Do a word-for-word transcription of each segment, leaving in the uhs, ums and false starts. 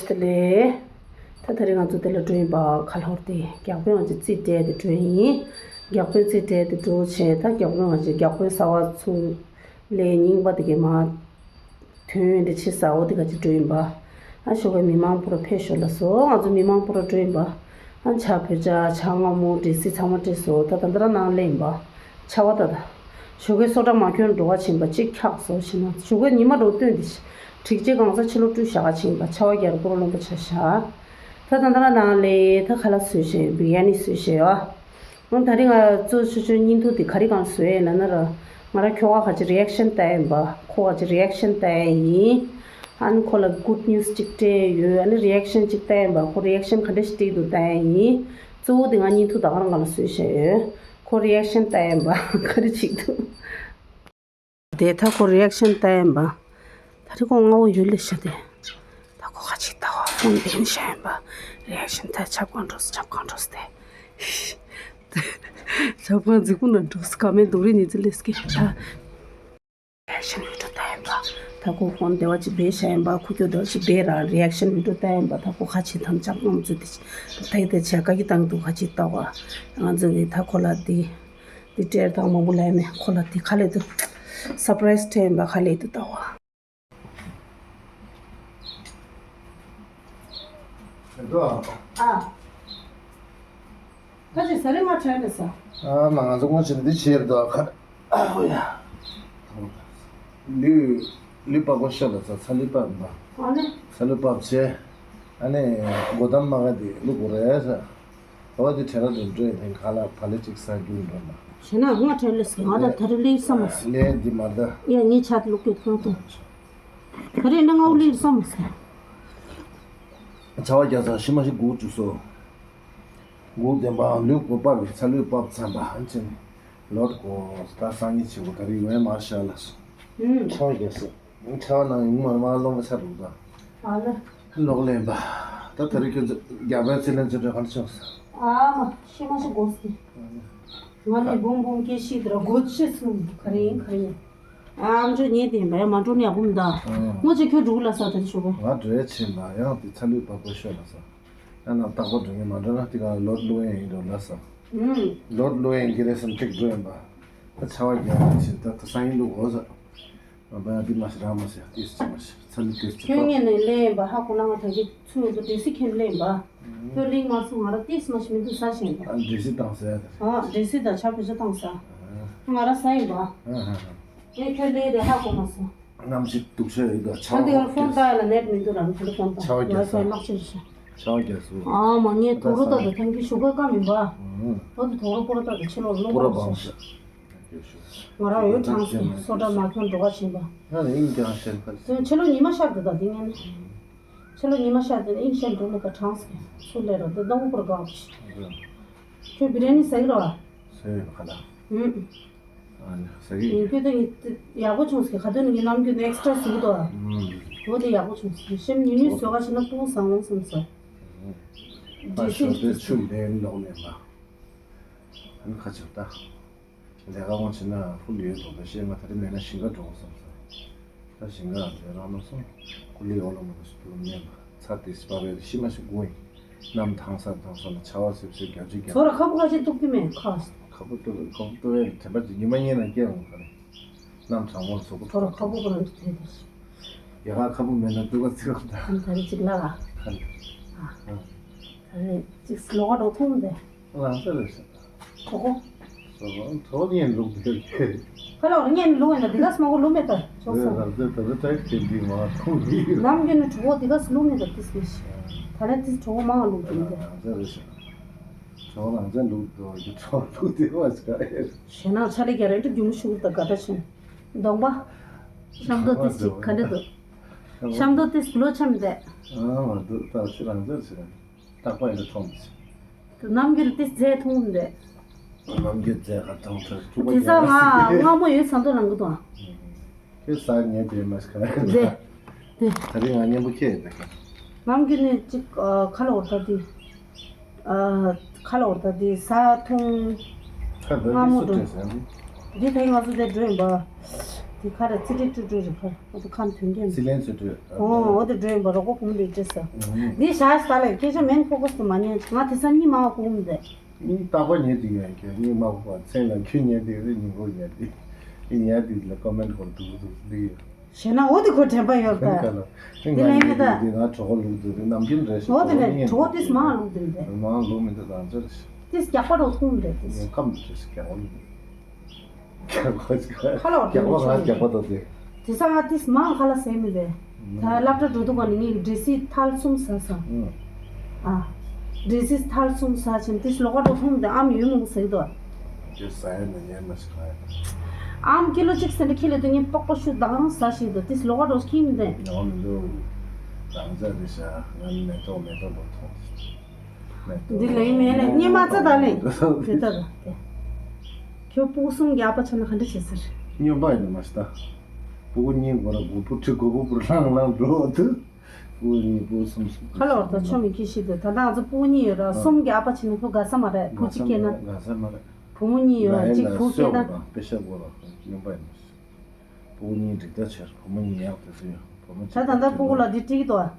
དེ་ལས། ད་དེ་རིང་ང་ཚོ་དེ་ལ་འགྲོ་ཡིན་པ། ཁ་ལྷོར་དེ་རྒྱག་དཔོན་ང་ཚོ་རྩིས་སྤྲད་དེ་འགྲོ་ཡིན། རྒྱག་དཔོན་རྩིས་སྤྲད་དེ་འགྲོ་བྱས། ད་རྒྱག་དཔོན་ང་ཚོ་རྒྱག་དཔོན་གསར་པ་ཚུར་ལས་རྙིང་པ་དེ་གའི་མ་ཐོན་དེ་ཕྱི་ས་འོ་དེ་ག་ཅིག་འགྲོ་ཡིན་པ། ཨ་ཞོགས་པའི་མི་མང་པོ་ར་ཕེབས་ཤོག་ལ་སོ། ང་ཚོ་མི་མང་པོ་ར་འགྲོ་ཡིན་པ། ཨ་ཇ་བོད་ཇ། ཇ་མངར་མོ། འབྲས་སིལ་ཚང་མ་སྤྲད་སོ། ད་ད་ལྟ་ར་ནང་ལེན་པ། ཆར་པ་ད་ད། ཞོགས་ཀའི་སོ་ཊ་མ་གྱོན་འགྲོ་བ་ཕྱིན་པ་གཅིག་འཁྱག་སོ་ཞེ་ན། ཞོགས་ཀའི་ཉི་མ་འགྲོ་སྟོན་དེ་ཤི། དྲེག་ཅིག་གང་ས་ཕྱི་ལོགས་བཀྲུས་བཞག་ག་ཕྱིན་པ། ཆར་པ་རྒྱག་རུ་པོ་ར་རློན་པ་ཆགས་ཤག་ད་ད་ད་ར་ནང་ལེན། ད་ཁ་ལག་བཟོས་ཤག་བི་རི་ཡ་ནི་བཟོས་ཤག་ཡོ། ཨང་། ད་རིང་ང་ཚོ་ཆུ་ཆུ་བརྙན་ཐུང་འདི་ག་རེ་སྒང་བཟོས་ཡིན་ལབ་ན་ར། ང་རང་ཁྱོ་ག་ཁ་ཅིག་རི་ཨེག་ཤན་བལྟས་ཡིན་པ། ཁོ་ཁ་ཅིག་རི་ཨེག་ཤན་བལྟས་ཡིན། ཨ་ནི་ཁོ་ལ་གུཌ་ནིའུ་སི་ཅིག་སྤྲད་ཡོད། ཨ་ནི་རི་ཨེག་ཤན་ཅིག་བལྟས་ཡིན་པ། ཁོ་རི་ཨེག་ཤན་ག་འདྲ་ཞིག་སྤྲད་འདུག་བལྟས་ཡིན། གཙོ་བོ་དེ་ང་བརྙན་ཐུང་ད་ག་རང་སྒང་ལ་བཟོས་བཞག་ཡོད། ཁོ་རི་ཨེག་ཤན་བལྟས་ཡིན་པ་ག་རེ་བྱེད་འདུག་དེ་ད་ཁོ་རི་ཨེག་ཤན་བལྟས་ཡིན་པ། ད་རེས་ཁོ་སྔ་བོ་ཡོད་ལེ་ཤ་དེ། ད་ཁོ་ཁ་ཅིག་ལྟ་བ་ཧྥོན་བེན་བཞག་ཡིན་པ། རི་ཨེག་ཤན་ད་ཆབ་གང་འགྲོ་སོ། ཆབ་གང་འགྲོ་སོ་དེ། ཆབ་གང་རྫིག་པོ་ན་འགྲོ་སོ། ཀ་མེན་སྡུག་རི་ནི་ཙི་ལེ་སྐྱེ་ད། རི་ཨེག་ཤན་བི་ཌི་ཡོ་བལྟས་ཡིན་པ། ད་ཁོ་ཧྥོན་བདེ་བ་ཅིག་བེ་བཞག་ཡིན་པ། ཁུ་ཁྱོ་བདེ་བ་ཅིག་བེ་ར། རི་ཨེག་ཤན་བི་ཌི་ཡོ་བལྟས་ཡིན་པ། ད་ཁོ་ཁ་ཅིག་ཐམ་ཆབ་གང་ཙི་དེ་ད་དེ་ཆ་ཀ་གི་བཏང་འདུག་ཁ་ཅིག་ལྟ་བ། ང་ཚོ་གི་ད་ཁོ་ལ་དེ། འདི་སྤྲད་སྟངས་མང་པོ་ལས་མེད། ཁོ་ལ་འདི་ག་ལེ་འདུག་སར་པ་རའི་སི་སྤྲད་ཡིན་པ། ག་ལེ་འདུག་ལྟ་བ། ཨ། ཁ་ཅིག་ཟ་རེ་མ་དྲན་རེད་ས། ཨ་མ། ང་ཚོ་སྔོན་ཆད་འདི་བྱས་རེད་དོ། ཁ། ཨ་ཧོ་ཡ། ལུས། ལུས་པགས་པ་ཤོར་ལ་ས། ཚ་ལུས་པགས་པ། ཨ་ནི། ཚ་ལུས་པགས་པ་བྱས། ཨ་ནི་སྒོ་འགྲམ་མ་ག་དེ་བླུག་དགོས་རེད་ས། ཨོ་དེ་བྲེལ་བ་དེ་འགྲོ་ཡིན། དེ་ག་ལ་བ་ལེ་གཅིག་ཟ་རྒྱུ་འགྲོ་ན། བྱས་ན་ང་བྲེལ་ལེ་སོང་། ང་ད་ད་རེས་ལེགས་བསམ་མ་སོང་། ལས་འདི་མ་ད། ཡ་ངའི་ཆ་དེ་བླུག་རྒྱུ་ཐང་ཐང་། ད་རེས་ན་ང་འུ་ལེགས་བསམ་མ་སོང་། ཆར་པ་རྒྱག་ཚར་ཤི་མ་ཤི་སྒུག་བཅུག་སོ། སྒུག་བདེན་པའང་ལུས་སྒོ་པགས་པའི་ཚ་ལུས་པགས་པ་ཚན་པ་ཨན་ཅན། ལོར་གོ་ད་སང་ཉིན་བྱེད་དགོས། ད་རེས་ཡོད་མ་ཤ་ལ་སོང་། ཨུམ། ཆར་པ་རྒྱག་སོང་། ཆར་པ་ནང་ཡོང་མ་མ་ལོང་བ་ཆ་རུག་ད། ཨ་ལ། ལོག་ལེན་པ། ད་ད་རེས་ཁྱོད་ཚོ་རྒྱ་བལ་རྩིས་ལེན་ཚོ་གྲོས་ག་འདྲ་བྱུང་སོང་། ཨ་མ་ཤི་མ་ཤི་དགོས་སི། ང་ནི་བུང་བུང་སྐད་ཤིག་དེ་ར་སྒོ་ཕྱེ་སོང་། ག་རེ་ཡིན་ག་རེ་ཡིན། ཨ་མ་ཅོ་ཉེ་དེ་འབའ་མ་འགྲོ་ནི་ཡག་པོ་མི་འདུག་ཨ། སྔོན་ཆད་ཁྱོད་འགྲོ་གི་ལ་ས་དེ་ཆོག་གོ། ང་འགྲོ་ཡ་ཕྱིན་པ་ཡང་དེ་ཚ་ལུས་པགས་པ་ཤོར་ལ་ས། ཡང་ན་རྟག་པར་འགྲོ་ངེས་མ་འགྲོ་ན་དེ་ག་ལོར་ལོ་ཡན་ཡིན་འགྲོ་ལ་ས། ཨུམ། ལོར་ལོ་ཡན་གི་རེ་སམ་ཐིག་འགྲོ་ཡིན་པ། ད་ཆར་པ་རྒྱག་ན་ཕྱིན་ད་ད་སང་ཉིན་འགྲོ་དགོས་ས། ང་པ་ཡང་འདི་མ་ཤི་རང་མ་ཤི་ཏིས་ཅི་མ་ཤི་ཚ་ནི་ཏིས་ཅི་ཁྱོད་པ། ངས་ནས་ལེན་པ་ཧ་གོ་ན་ང་ད་གི་ཚུར་འདུག་འདྲེ་སི་ཁྱེར་ལེན་པ། ཁྱོད་ལིང་མ་སུ་ང་ར་ཏིས་མ་ཤི་མི་འདུག་ས་ཞེན་པ། ཨ་འདྲེ་སི་བཏང་ས་ཡ་དེ། ཨ་འདྲེ་སི་ད་ཆ་བེ་ཆ་བཏང་ས། ང་ར་ས་ཡིན་པ། ཨ་ཧ་ཧ། ངས་ཁྱོད་ལེན་དེ་ཧ་གོ་མ་སོང་། གནམ་གཤིས་སྡུག་ཤོས་ཡོད་ད་ཆར་ང་འདི་གར་ཕོན་པ་ལ་ནེཊ་མི་འདུག་རང་ཁུ་ལི་ཕོན་པ། ཆར་པ་རྒྱག་ས། ང་ས་ལག་ཆེར་ཤ། ཆར་པ་རྒྱག་སོང་། ཨ་མ་ངས་དོག་རོ་ད་ད་ཐང་གི་ཤུ་ག་ཀ་མིན་པ། ཨུ། འོ་དེ་དོག་རོ་པོ་རོ་ད་ད་ཕྱི་ལོགས་སློང་པོ་རོ་པ་བང་ཤ། ང་རང་ཡོད་གྲངས་སུ་སོ་འདྲ་མ་ཁྱོད་འགྲོ་བ་ཕྱིན་པ། ང་ནི་ཨིན་ཀྱང་ཤེས་ཁ། དེ་ཕྱི་ལོ་ཉི་མ་ཤར་དུ་ད་དེ་ངན། ཕྱི་ལོ་ཉི་མ་ཤར་དུ་ཨིན་ཤེས་འགྲོ་མི་ཀ་གྲངས་སུ་སུ་ལས་ར་དེ་སྡོང་པོར་གང་ཞིག་ཁྱོད་བི་རི་ཡ་ནི་ཟ་གི་ར་བ། ཟ་གི་ཡོད་ཁ་ལ། ཨུ། ཨ་ནི་ཟ་གི་ཡིན། ཁྱོད་དེ་ཡག་པོ་བྱུང་སི་ཁ་དོན་ནི་ངའི་ནམ་རྒྱུན་ཨེག་སི་ཊ་ར་ཟུག་དོ། ཨུ། འོ་དེ་ཡག་པོ་བྱུང་སི་ཤེམ་ཉུ་ཉུ་ཟོ་ག་ཕྱིན་ན་སྤུ་གུ་བཟང་བོ་བསམ་སོ། ཨུ། ཨ་ཤོར་དེ་ཆུ་ལེན་ལོག་ལེན་པ། ཨ་ནི་ཁ་ཆག་ད། ལས་ཀ་མང་ཆེ་ན་ཕུལ་ཡོད་དོ། ད་ཤེས་ང་ད་རེས་མེད་ན་ཞིང་ཁ་འགྲོ་བསམ་ས། ད་ཞིང་ཁ་ལས་རང་མ་སོང་། ཀུ་ལི་འོ་ལོ་མ་ད་སུ་ཏུ་མེད་པ་ཚ་དེ་སི་པ་བས་ཤི་མ་ཤི་དགོས་ཡིན། གནམ་ཐང་ས་ཐང་ས་ན་ཆར་པ་སིབ་སིབ་རྒྱ་ཆུ་རྒྱ། ཚོ་ར་ཁ་བུ་ཁ་ཆེ་གཏུབ་ཀྱི་མེད་ཁ། ཁ་བུ་གཏུབ་ཁ་བུ་གཏུབ་པའི་དྲན་པ་ཅིག་ཉི་མ་གཉིས་ན་སྐྱེ་འོང་ག་རེ། གནམ་གྲང་མོར་ཚོགས་པ། ཚོ་ར་ཁ་བུ་ཁོ་རང་གི་དེ་དེ། ཡ་ཁ་ཁ་བུ་མེད་ན་སྡུག་ག་ཚིག་ག་ད། ད་རེ་ཅིག་ལ་ལ། ཁ་ནི། ཨ། ཨ། ད་རེ་ཅིག་ལོག་ག་འགྲོ་ཐུང་དེ། རང་ས་རེད་ཤག་གྲོགས་པོ། གྲོགས་པོ་གཉེན་ལུགས་དེ་ཁེ། ཁ་ལོ་གཉེན་ལུགས་ཡིན་ན་འདི་ག་སྨྲ་གོ་ལུགས་མེད་ད་ཆོག་སོང་། རང་ཚོའི་ད་ལྟ་ཏྲེག་དེ་འདི་མ་མཐོང་གི། ནམ་རྒྱུན་ནས་གྲོགས་པོ་འདི་ག་ལུགས་མེད་ད་ཏིས་མི་ཤེས། ད་ལན་ཏིས་གྲོགས་པོ་མང་ལུགས་དེ་འདི། རང་ཚོ་རེད་ཤག་གྲོགས་པོ་རང་ཚོའི་ལུགས་དོ་གི་གྲོགས་ལུགས་དེ་བ་ཞིག་ག་ཡོད། ཞེ་ན་ཆ་ལི་རྒྱ་རེ་འདྲ་རྒྱུ་མི་ཤུགས་ད་ག་ད་ཕྱིན། གདོང་པ། ཤམ་དོ་ཏིས་ཅིག་ག་འདྲ་འདུག་ཤམ་དོ་ཏིས་བློ་འཆམ་མི་འདུག་ཨ་མ་འདུག་ད་ཕྱི་རང་ཚོར་ཕྱི་རང་། རྟག་པ་ཡིན་ན་མཐོང་མི་སྲིད། རྣམ་འགྱུར་དེ་མཛེས་མཐོང་མི་འདུག་རྣམ་འགྱུར་མཛེས་ཁ་མཐོང་ཐུབ་ཐུབ་པ་དེ་ཡིན་ས་ང་སྔ་མོ་ཡོད་ས་འདུག་རང་གི་དང་། ཁྱོད་ས་ཉལ་བསྡད་མ་ཤི་ཁ་ཡ། དེ། དེ། ད་རིང་ང་མཉམ་པོ་ཁྱེད་ཡོད་པས། རྣམ་འགྱུར་ནི་གཅིག་ཨ། ཁ་ལ་འོར་ད་དེ། ཨ། ཁ་ལ་འོར་ད་དེ་ས་མཐོང་། ཁ་ད་སྔ་མོ་འདི་འགྲོ། སུ་སྤྲད་ཟེར་འདི། འདི་ད་ང་ཚོ་དེ་འགྲོ་ཡིན་པ། ཁ་ར་ཚི་ཏི་ཀྲུ་ཀྲུ་རེ་ཁ་འོ་དེ་ཁམ་དོན་རྐྱེན། ཚི་ལེན་ཚུ་ཏུ། ཨོ་འོ་དེ་འགྲོ་ཡིན་པ་རོགས་པ་གུམ་རེ་ཅེ་ས། འདི་ཞག་ས་ལ་སྐད་ཆ་མེན་ཕོ་ཁོ་སི་མ་ཉན་ང་དེ་ས་གཉིད་མ་བ་གུམ་དེ། གཉིད་རྟག་པ་ཉལ་དུས་ཡང་ཁྱོད་གཉིད་མ་བ་མཚན་ལ་ཁྱོད་ཉལ་དུས་རེ་ཉིན་གུང་ཉལ་དུས། ཨི་ཉལ་དུས་ལ་ཀོ་མེན་ཧོར་འདུག་འདུག་འདི་ཡོད། ཞེ་ན་འོ་དེ་ཁོ་དྲན་པ་ཡོད་ད། དེ་ལས་མེད་ད། ང་གྲོགས་ལུག་འདི་རེད་ནམ་རྒྱུན་རེད་ཞེ་འོ་དེ་ནས་གྲོགས་དེས་མང་ལུག་འདི་རེད། མང་ལུག་མི་འདུག་རང་ཚོ་རེད། དེས་རྒྱག་པ་རོ་ཐུང་རེད་དེས། ཁམས་རེད་རྒྱག་པ་ལུག་རྒྱག་པ་རང་རྒྱག་པ་དང་དེ། དེ་ས་ང་དེས་མང་ཁ་ལ་ཟས་མི་རེད། ད་སློབ་གྲྭ་འགྲོ་དུས་ག་ནས་ངས་འདྲེ་སྲིན་ཐལ་གསུམ་ཟ་ས། ཨ། འདྲེ་སྲིན་ཐལ་གསུམ་ཟ་ཆེན་དེས་ལོ་ག་རོ་ཐུང་དེ་ཨམ་ཡོད་མོ་ཟེར་དོ། དེ་ཟ་ཡ་ན་ཉན་མ་ཞིག་ཁ་ཡ། ཨམ་ཀི་ལོ་གཅིག་ཟེར་འདྲ་ཁྱེར་ལེ་དུ་ངས་པགས་པ་ཤུ་དང་ཟ་ཞིག་དུ་དེས་ལོ་ག་རོ་ཁྱིམ་དེ། ཡང་མི་འདུག་རང་ཅག་རེད་ཤག་ང་ནི་མེ་ཏོག་མེ་ཏོག་ལོ་ཐོང་། འདི་ལས་མེད་ལས་སྙེ་མ་རྩ་དང་ལས་དེ་ལྟར། ཁྱོད་སྤུ་གུ་གསུམ་གྱི་ཨ་ཕ་ཆགས་ན་ག་འདྲ་བྱེད་ཟེར། སྨྱོན་པ་ཡིན་ནི་མ་ཤི་ད། སྤུ་གུ་གཉིས་མགོ་ར་མགོ་པོ་ཁྲི་མགོ་པོ་པུར་ལྷང་ལྷང་འགྲོ་འདུག་སྤུ་གུ་གཉིས་སྤུ་གུ་གསུམ་གསུམ། ཁ་ལོར་དང་ཆོ་མི་ཁྱི་ཤི་དུ་ད་ལྟ་ང་ཚོ་སྤུ་གུ་གཉིས་ཡོད་ར་གསུམ་གྱི་ཨ་ཕ་ཆེ་ནི་ཁོ་དགའ་ས་མ་རེད་བུ་གཅིག་སྐྱེས་ན། དགའ་ས་མ་རེད། བུ་མོ་གཉིས་ཡོད་ར་གཅིག་བུ་སྐྱེས་ན། དཔེ་ཤ་དགོས་ར་སྨྱོན་པ་ཡིན་ནི་མ་ཤི། སྤུ་གུ་གཉིས་འགྲིག་ད་ཆེར་བུ་མོ་གཉིས་ཡག་དེ་ཚོ་ཡོད་བུ་མོ་གཅིག་ད་ད་ལྟ་སྤུ་གུ་ལ་འདི་འགྲིག་འདུག་ཨ།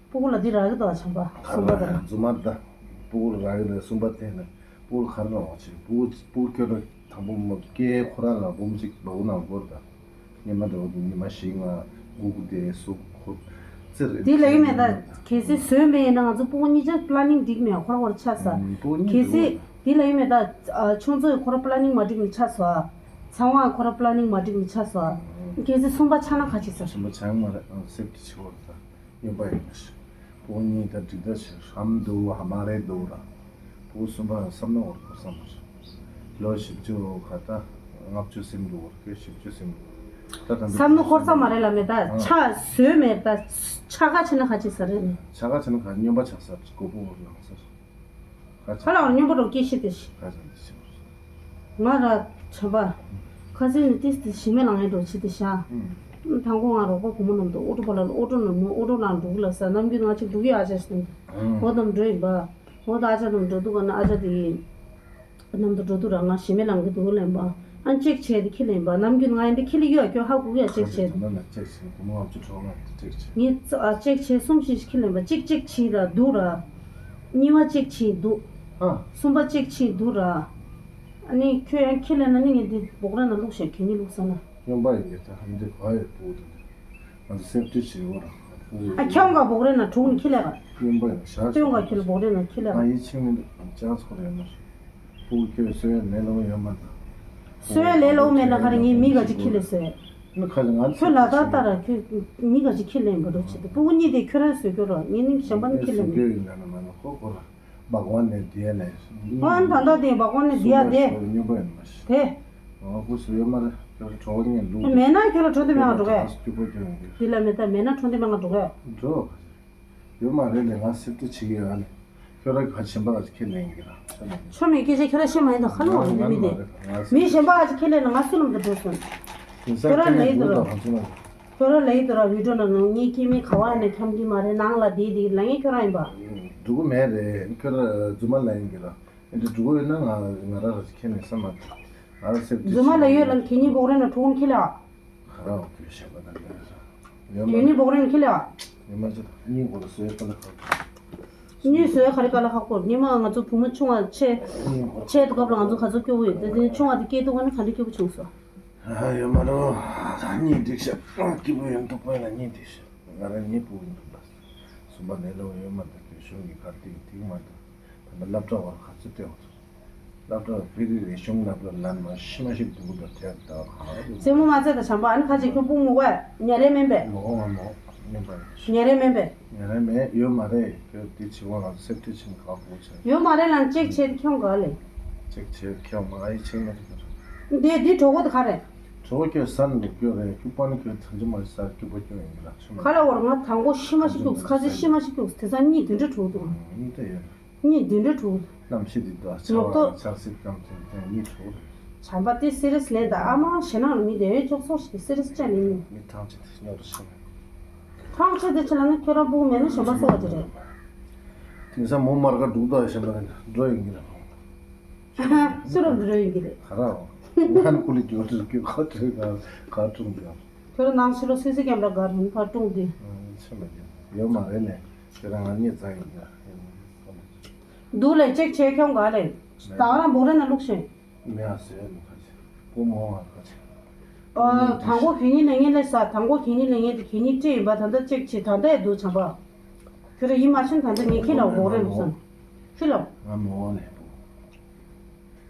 སྤུ་གུ་ལ་འདི་རག་གི་འདུག་བྱམས་པ་གསུམ་པ་དང་། རྫུན་མ་ད། སྤུ་གུ་ལ་རག་གི་རེད་གསུམ་པ་དེ་ནི་སྤུ་གུ་ལ་ག་རེ་རག་བ་བྱེད་སྤུ་གུ་སྤུ་གུ་ཁྱོད་ལ་དང་པོ་མ་སྐྱེ་ཁོ་རང་ལ་འབུམ་གཅིག་ལོག་ནང་སྐོར་དང་། ཉི་མ་འདྲ་བོ་དེ་ཉི་མ་བཞི་ལྔ་དགུ་དགུ་དེ་གཟུགས་ཁོ་ཙི་རེད། དེ་ལ་ཡིན་མེད་ད་གལ་སྲིད་བཟོས་མེད་ཡིན་ན་ང་ཚོ་སྤུ་གུ་གཉིས་ཆ་པླ་ནིང་འགྲིག་མེད་ཁོ་ར་ཁོ་ར་ཆགས་ས། སྤུ་གུ་གཉིས་གལ་སྲིད་འགྲིག་དེ་ལ་ཡིན་མེད་ད་ཆུང་ཚོས་ཁོ་ར་པླ་ནིང་མ་འགྲིག་ནི་ཆགས་སོ། ཚ་བ་ཁོ་ར་པླ་ནིང་མ་འགྲིག་ནི་ཆགས་སོ། གལ་སྲིད་གསུམ་པ་ཆགས་ན་ག་ཅིག་ཟེར། གསུམ་པ་ཆགས་མ་རེད་སེབ་ཏི་ཆེ་བོ་རེད་ད། སྨྱོན་པ་ཡིན་ན་ཞིག་སྤུ་གུ་གཉིས་དང་འགྲིག་ད་ཞིག་ཧམ་འདུག་ཧ་མ་རེད་འདུག་ར། སྤུ་གུ་གསུམ་པ་བསམ་བློ་འོར་འཁོར་ས་མ་རེད། ལོ་བཞི་བཅུ་ག་ད་ལྔ་བཅུ་སེམས་འདུག་བར་སྐྱོད་བཞི་བཅུ་སེམས་འདུག་ད་ད་བསམ་བློ་འཁོར་ས་མ་རེད་ལ་མེད་ད་ཆ་བཟོས་མེད་ད་ཆ་ག་ཆེ་ན་ག་ཅིག་ཟེར་རེད། ཆ་ག་ཆེ་ན་ག་སྨྱོན་པ་ཆགས་ས་མགོ་པོ་འོར་ལངས་ས། ཁ་ལ་བར་སྨྱོན་པ་འགྲོ་སྐྱེ་ཤི་དེ་ཤི། ཁ་ཚ་འདི་ཤི་བར། ང་ར་བྱམས་པ། ཁ་སང་ནི་ཏིས་ཏིས་ཞི་མེ་ལང་ཡེ་འགྲོ་ཆི་དེ་ཤ། ཨུམ། དང་པོ་ང་རོགས་པ་བུ་མོ་རྣམས་དང་ཨོ་ཏོ་པ་ལ་ཨོ་ཏོ་ནང་མོ་ཨོ་ཏོ་ནང་འགྲོ་གི་ལ་ས་ནམ་རྒྱུན་ང་ཅིག་འགྲོ་གི་ཨ་ཅག་ཤི་དང་། ཨུམ། ཨོ་དམ་འགྲོ་ཡིན་པ། ཨོ་ད་ཨ་ཅག་དམ་འགྲོ་འདུག་ག་ན་ཨ་ཅག་དེ་ཡིན། ནམ་དུ་འགྲོ་དུས་ར་ང་ཞི་མེ་ལང་གི་འདུག་ལེན་པ། ཨ་ཅེག་བྱས་ཏེ་ཁྱི་ལེན་པ་ནམ་རྒྱུན་ང་ཡིན་དེ་ཁྱི་ལ་གཡུག་ཡ་ཁྱོད་ཧ་གོ་གི་ཡ་ཅེག་བྱས། ད་ན་ཅེག་བྱས་བུ་མོ་ཨ་ཅུ་གྲོགས་ང་ཅེག་བྱས། ངས་ཨ་ཅེག་བྱས་གསུམ་བཞི་ཞིག་ཁྱི་ལེན་པ་ཅིག་ཅིག་བྱས་ལ་འདུག་ར། གཉིས་པ་ཅིག་བྱས་འདུག་ཨ། གསུམ་པ་ཅིག་བྱས་འདུག་ར། ཨ་ནི་ཁྱོད་ཡང་ཁྱི་ལེན་ན་ནི་ངས་འདི་སྦོག་ར་ན་བླུགས་ཤག་གད་སྙིགས་བླུགས་ས་ན། སྨྱོན་པ་ཡིན་གྱི་ད་ཧམ་འདི་ག་ཡོད་པོ་དེ། ང་ཚོ་སེབ་ཏི་བྱེད་དགོས་ར། ཨ་ཁྱོད་འགའ་སྦོག་རེ་ན་དྲུག་ནི་ཁྱི་ལས་ཀ། སྨྱོན་པ་ཡིན་ཤག་སྟོན་འགའ་ཁྱི་ལ་སྦོག་རེ་ན་ཁྱི་ལས་ཀ། ང་ཡིད་ཆེས་མི་འདུག་ཅག་ཚོགས་རེ་ན། སྤུ་གུ་ཁྱོད་གསོ་ཡ་ལས་སླ་པོ་ཡོད་མ་རེད། གསོ་ཡ་ལས་སླ་པོ་མེད་ན་ག་རེ་ངས་མི་ག་ཅིག་ཁྱི་ལས་གསོ་ཡ། ནི་ཁ་ཅིག་ང་ཁྱོད་ལ་དྭགས་ལྟ་ར་ཁྱོད་མི་ག་ཅིག་ཁྱི་ལས་འབའ་འགྲོ་ཆེད་དུ་སྤུ་གུ་གཉིས་དེ་ཁྱོད་རང་བཟོས་ཁྱོད་ར་ངས་ནི་གཞན་པ་ནི་ཁྱི་ལས་མི་འགྲོ། ཡིན་ན་ན་མ་ན་ཁོ་ཁོ་ར་བག་ཝན་ནས་དེ་ལས། ཨོ་ཨན་ད་ལྟ་དེ་བག་ཝན་ནས་དེ་ཡ་དེ། སྨྱོན་པ་ཡིན་མ་ཤི། དེ། ང་ཁོ་བཟོས་ཡོད་མ་རེད་ཁྱོད་ར་གྲོགས་ངས་ལུག་མེད་ན་ཁྱོད་ར་གྲོ་དེ་མེད་ང་འགྲོ་གས། སྐྱུ་པོ་ཁྱོད་ཡིན་གི། དེ་ལ་མེད་ད་མེད་ན་གྲོ་དེ་མེད་ང་འགྲོ་གས། འགྲོ། ཡོད་མ་རེད་ལས་ང་སེབ་ཏི་བྱེད་ཀྱི་ཡོད་ཨ་ནི། ཁྱོད་རང་ག་གཞན་པ་ག་ཅིག་ཁས་ལེན་གྱི་ར་ཆོ་མེད། ཆོ་མེད་སྐད་ཆ་ཁྱོད་རང་བཤད་མ་ཡིན་ད་ཁ་ལོ་བ་རེད་མི་དེ། མི་གཞན་པ་ག་ཅིག་ཁས་ལེན་ན་ང་སུ་ལམ་དུ་འགྲོ་སོང་། ཁྱོད་རང་ལས་དུ་ར། ཁྱོད་རང་ལས་དུ་ར་བི་ཌིའོ་ནང་ནང་ངའི་སྐྱེ་དམན་ག་བ་ནས་འཁྱམ་གྱི་མ་རེད་ནང་ལ་བསྡད་དེ་ལ་ངས་ཁྱོད་རང་ཡིན་པ། འགྲོ་གི་མེད་རེད་ཁྱོད་རང་རྫུན་མ་ལ་ཡིན་གྱི་ར། ཨེ་འདྲ་འགྲོ་གི་ཡོད་ན་ང་ང་རང་ར་ཅིག་ཁས་ལེན་ས་མ་རེད། ང་རང་སེབ་ཏི་རྫུན་མ་ལ་ཡོད་ལ་གད་སྙིགས་སྦོག་རེ་ན་གྲོགས་ཁྱི་ལ། ཁ་ར་བ་ཁྱོད་གཞན་པ་དང་འདྲ་ས། ཡོད་མ་གད་སྙིགས་སྦོག་རེ་ན་ཁྱི་ལ། ཡོད་མ་ཅི་གཉིད་སྒོ་ལ་བཟོས་པ་ལ་ཁག་པོ། གཉིད་བཟོས་ག་རེ་ག་ལ་ཁག་པོ་ཉི་མ་ང་ཚོ་བུ་མོ་ཆུང་བ་ཆེ། ཆེ་དུ་སྐབས་ལ་ང་ཚོ་ག་ཚོད་སྐྱོ་བོ་ཡོད་དེ་དེ་ཆུང་བ་དེ་སྐྱེས་དུས་ང་ནི་ག་འདྲ་སྐྱོ་བོ་བྱུང་སོང་། ཨ་ཡོད་མ་རེད་ད་གཉིད་འགྲིག་ཤག་སྐྱིད་པོ་ཡོད་འདུག་པ་ལ་གཉིད་འགྲིག་ཤག་ང་རང་གཉིད་ཕུག་འདུག་ལ། གསུམ་པ་ནས་ལོ་ཡོད་མ་རེད་ད་གཞུང་གི་གར་སྟེགས་ཐིག་མ་རེད་ད། ད་ལྟ་སློབ་གྲྭ་བར་ག་ཚོད་སྟོན་སློབ་གྲྭ་བོད་རིགས་རིག་གཞུང་སློབ་གྲྭ་ལ་མ་ཤི་མ་ཤི་འདུག་ད་དེ་ད་ག་རེད། རྩེད་མོ་མ་རྩེ་ད་བྱམས་པ་ཨ་ནི་ཁ་ཅིག་ཁྱོད་སྤུ་མོ་བས་ཉ་རེ་མིན་པས། མོ་གོ་ང་མོ་མིན་པ་རེད། ཉ་རེ་མིན་པས། ཉ་རེ་མེད་ཡོད་མ་རེད་ཁྱོད་འདི་བྱི་བ་ང་ཚོ་སེབ་ཏི་ཕྱིན་ག་པོ་བྱས། ཡོད་མ་རེད་ལ་ཅེག་བྱས་ཏེ་ཁྱོད་ག་ལས། ཅེག་བྱས་ཁྱོད་མ་ཨི་ཆིང་ན་འདི་འདི་གྲོགས་པོ་དེ་ག་རེད། གྲོགས་པོ་ཁྱོད་ས་ནས་སྐྱོ་རེད་ཁྱོད་པ་ནི་ཁྱོད་ཐང་ཆུ་མ་ཤི་ས་སྐྱོ་པོ་སྐྱོ་ཡིན་གི་ལ་ཆུ་མ་ག་ལ་བར་ང་དང་པོ་ཤི་མ་ཤི་སྐྱུགས་ཁ་སེ་ཤི་མ་ཤི་སྐྱུགས་དེ་ཚ་གཉིད་དུད་འགྲོ་གྲོགས་འདུག་ཨ། ཨ་ནི་ད་ཡོད། གཉིད་དུད་འགྲོ་གྲོགས། གནམ་གཤིས་འདི་ལྟར་ཆར་པ་ཆར་སིབ་སྐམ་ཐེངས་ཐེངས་གཉིད་གྲོགས་རེད། བྱམས་པ་དེ་སི་རི་སི་ལེན་ད་ཨ་མ་ཞེ་ནང་ལ་མི་དེ་བས་ཅོག་སོག་ཞིག་སི་རི་སི་ཅན་ཡིན། མི་ཐང་ཆད་དེ་སྙོར་ཕྱིན། ཐང་ཆད་དེ་ཆེ་ལ་ནི་ཁྱོད་རང་སྤུ་གུ་མེད་ན་གཞན་པ་གསོ་བ་དེ་རེད། དེང་སང་མོ་མར་ཀ་འདུག་ད་གཞན་པ་རེད་འགྲོ་ཡིན་གྱི་རེད། སུ་རུ་འགྲོ་ཡིན་གྱི་རེད། ག་ར་རོ། ང་ནི་ཀུ་ལི་འགྱུར་དུས་ཀྱི་ཁ་ཁྲིག་ག་ཁ་ཀྲུང་གི་ཁྱོད་རང་ནང་ཕྱི་ལོ་སི་སི་ཀེམ་ར་གར་ཧུན་ཕ་ཀྲུང་དེ། ཆེ་མ་རྒྱུ་ཡོད་མ་རེད་ནས་ཁྱོད་རང་ང་གཉིས་རྩ་ཡིན་ག་འདུག་ལས་ཅེག་བྱས་ཁྱོང་ག་ལས། ད་ང་རང་འབོག་རེ་ན་བླུགས་ཤིང་། མེ་ཨ་སེ་ནི་ཁ་ཆེ་ཀུ་མོ་ཨ་ཁ་ཆེ། ཨ་དང་པོ་གད་སྙིགས་ལེན་མཁན་ལས་ས་དང་པོ་གད་སྙིགས་ལེན་མཁན་དེ་གད་སྙིགས་སྤྲད་ཡིན་པ་ད་ལྟ་ཅེག་བྱས་ད་ལྟ་ཡི་འདུག་བྱམས་པ། ཁྱོད་ར་ཡིན་མ་ཤེས་ད་ལྟ་ངས་ཁྱེད་ལ་འབོག་རེ་བླུགས་སོང་། ཁྱེད་ལ། ང་མོ་ཨ་ནས།